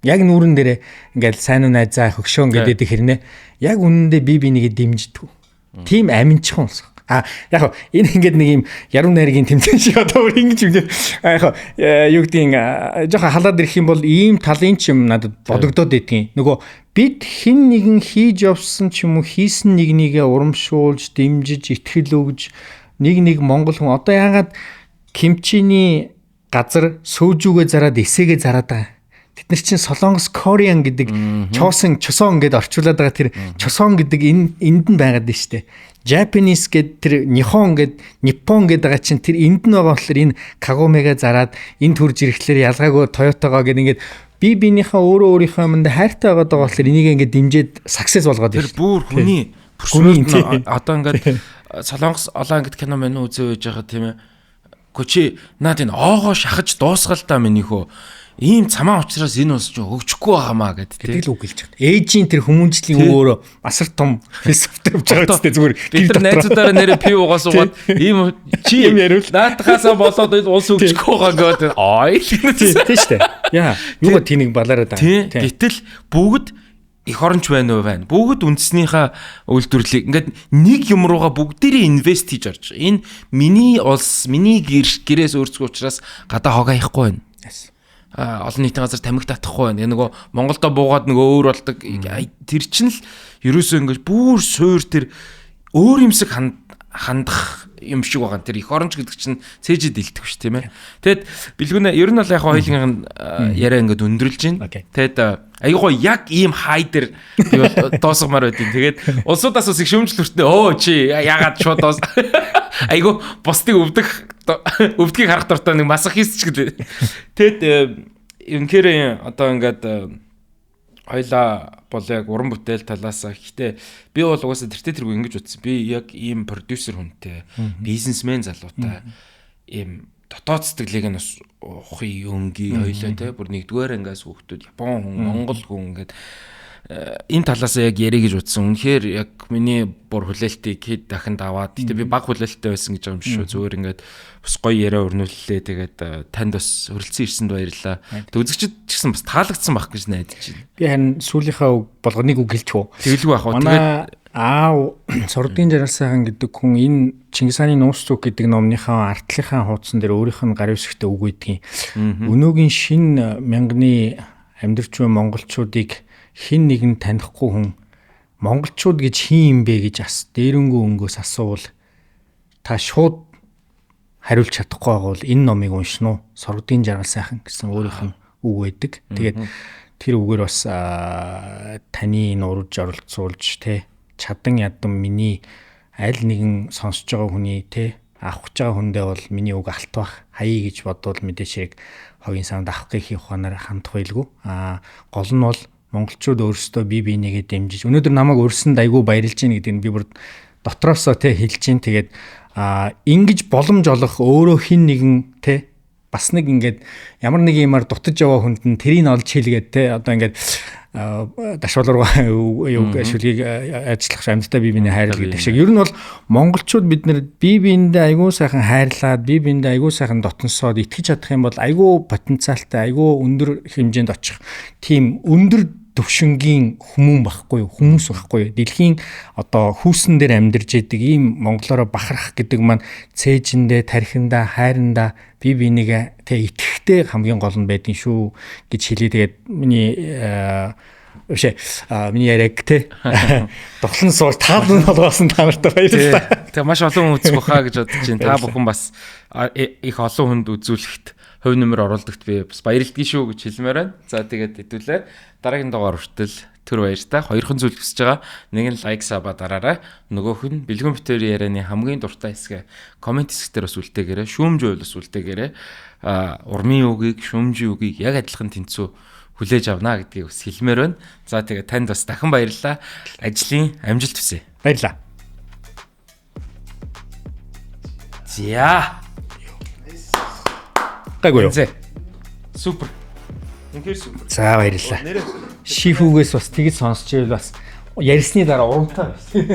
Яг нүүрэн дээрээ ингээл сайн уу найзаа хөгшөөн гэдэг хэрнээ яг үнэндээ би бинийгээ дэмждэг. Тийм аминчхан улс. А яг энэ ингээд нэг юм яруу найргийн тэмцээн шиг одоо өөр ингэж юм. Яг юу гэдгийг жоохон халаад ирэх юм бол ийм талын ч юм надад бодогдоод идэгин. Нөгөө бид хин нэгэн хийж явсан ч юм уу хийсэн нэг нэгэ урамшуулж, дэмжиж, итгэл өгж нэг нэг монгол хүн одоо яагаад кимчиний газар сөөжүүгээ зараад эсээгээ зараад байгаа. Тэд нар чинь Солонгос Korean гэдэг чоосон чосон гэдээ орчуулад байгаа тэр чосон гэдэг энэ энд нь байгаад байна шүү дээ. Japanese гэд тэр Нихон гэд Nippon гэдэг байгаа чинь тэр энд нь байгаа болохоор энэ Kagome-га зараад энэ төрж ирэхлээр ялгаагүй Toyota-го гэд ингээд би биенийхээ өөрөө өөрийнхөө юмд хайртай байгаад байгаа болохоор энийг ингээд дэмжиж success болгоод байна. Тэр бүр хүний бүрсмөрт одоо ингээд Солонгос олон ангид кино мань үзээ байж байгаа тийм ээ. Гэхдээ чи наад энэ оогоо шахаж дуусгал та минийхөө ийм цамаа учраас энэ улс чинь хөгжихгүй байгаамаа гэд тийм л үг хэлж байгаа. Ээжийн тэр хүмүүжлийн үг өөрөө асар том философитой явж байгаа үстэй зүгээр. Бид нар найзуудаараа нэрээ пив угаа суугаад ийм чи наатахаасаа болоод энэ улс хөгжихгүй байгаа гэдэг ой тийм шүү дээ. Яа юугаа тэнийг балаараад байгаа. Гэтэл бүгд эх оронч байна уу байна. Бүгд үндснийхээ үйлдвэрлэлийг ингээд нэг юм руугаа бүгдээрээ инвест хийж орж. Энэ миний улс, миний гэрээс өөрсгөө учраас гадаа хог аяхгүй байна. Олон нийтийн газар тамхи татахгүй байна. Нөгөө Монголдо буугаад нөгөө өөр болдог. Тэр чинь л ерөөсөө ингээд бүр суур тэр өөр юмсэг хандах юм шиг байгаа. Тэр эх оронч гэдэг чинь цээжэд илтгэв ш тийм ээ. Тэгэд бэлгүүнэ ер нь бол яг хоёулынх нь яриа ингээд өндөрлж байна. Тэгэд айгуу яг ийм хай дээр би бол дуусгамаар байдیں۔ Тэгээд улсуудаас бас их шөмжл хүртнэ. Өө чи яагаад шууд дуус. Айгуу бусдыг өвдгийг харах дуртай нэг масохист ч гэлээ. Тэгэд үнэхээр одоо ингээд хоёлаа бол яг уран бүтээл талаас гэхдээ би бол угаасаа тэртээ тэргүй ингэж утсан. Би яг ийм продюсер хүнтэй, бизнесмен залуутай ийм дотоод сэтгэлийг нь бас ухи өнги хоёлаа те бүр нэгдүгээр ангиас хүүхдүүд Япон хүн, Монгол хүн ингээд энэ талаас яг ярих гэж утсан. Үнэхээр яг миний бур хүлээлтийг хэд дахин даваад. Гэтэ би баг хүлээлттэй байсан гэж байгаа юм шүү. Зүгээр ингээд бас гоё яриа өрнүүллээ. Тэгээд танд бас хүрэлцэн ирсэнд баярлалаа. Тэг үзэгчд ч гэсэн бас таалагдсан байх гэж найдаж байна. Би харин сүүлийнхаа үг болгоо нэг үг хэлчих үү. Тэгэлгүй байх уу. Тэгээд аав Сурдын жаргал сайхан гэдэг хүн энэ Чингис хааны нууц зүг гэдэг номныхаа артлынхаа хуудсан дээр өөрийнх нь гар үсгтээ үг байдгийн. Өнөөгийн шинэ мянганы амьдарч буй монголчуудыг хин нэгэн танихгүй хүн монголчууд гэж хин юм бэ гэж ас дээрэнгүү өнгөөс асуувал та шууд хариулж чадахгүй байгаа бол энэ номыг уншина уу? Сурдын жаргал сайхан гэсэн өөрийнх нь үг байдаг. Тэгээд тэр үгээр бас таны нурж оролцуулж те чадан ядан миний аль нэгэн сонсож байгаа хүний те авах гэж байгаа хүндээ бол миний үг алтвах хаяа гэж бодвол мэдээч хэрэг хогийн савнд авах гэх ухаанаар хандах байлгүй. А гол нь бол монголчууд өөрсдөө бие биенийгээ дэмжиж өнөөдөр намайг өрсөнд айгүй баярлж гин гэдэг нь би бүр дотроосоо те хэлж гин. Тэгээд ингэж боломж олох өөрөө хин нэгэн те бас нэг ингээд ямар нэг юмар дутаж яваа хүнд нь тэрийг олж хийлгээд те одоо ингээд дашуулруу юу шүлгийг ажиллах амьдтай бие биений хайрлал гэдэг шиг. Ер нь бол монголчууд бид нэр бие биендээ айгүй сайхан хайрлаад бие биендээ айгүй сайхан дотносоод итгэж чадах юм бол айгүй потенциалтай айгүй өндөр хэмжээнд очих тийм өндөр төвшингийн хүмүүн байхгүй юу, хүмүүс байхгүй юу. Дэлхийн одоо хүүсэн дээр амьдарч идэг ийм монголороо бахарх гэдэг маань цээжиндээ, тархиндаа, хайрандаа бие бинийгээ тэ итгэхтэй хамгийн гол нь байдгийн шүү гэж хэлээ. Тэгээд миний Биш миний яриаг те доглон сууж таалан болгоосон та нартай баярлалаа. Тэгээ маш олон хүн үзэх баха гэж бодож байна. Та бүхэн бас их олон хүнд үзүүлэхэд хувь нэмэр оруулдагт би бас баярлдгийг шүү гэж хэлмээр байна. За тэгээд хэдүүлээ дараагийн дугаар хүртэл төр баяртай. Хоёрхан зүйл хүсэж байгаа. Нэг нь лайк саба дараарай. Нөгөөх нь Бэлгүн битэрийн ярианы хамгийн дуртай хэсгээ коммент хэсгээр бас үлдээгээрэй. Шүүмж уйл бас үлдээгээрэй. Урмын үгийг, шүүмжийн үгийг яг адилхан тэнцүү хүлээж авна гэдгийг бас хэлмээр байна. За тэгээд танд бас дахин баярлалаа. Ажлын амжилт хүсье. Баярлалаа. За. Гайгүй юу? Супер. Үнэхээр супер. За баярлалаа. Шифүгээс бас тэгж сонсч ивэл бас ярьсны дараа урамтай байсан.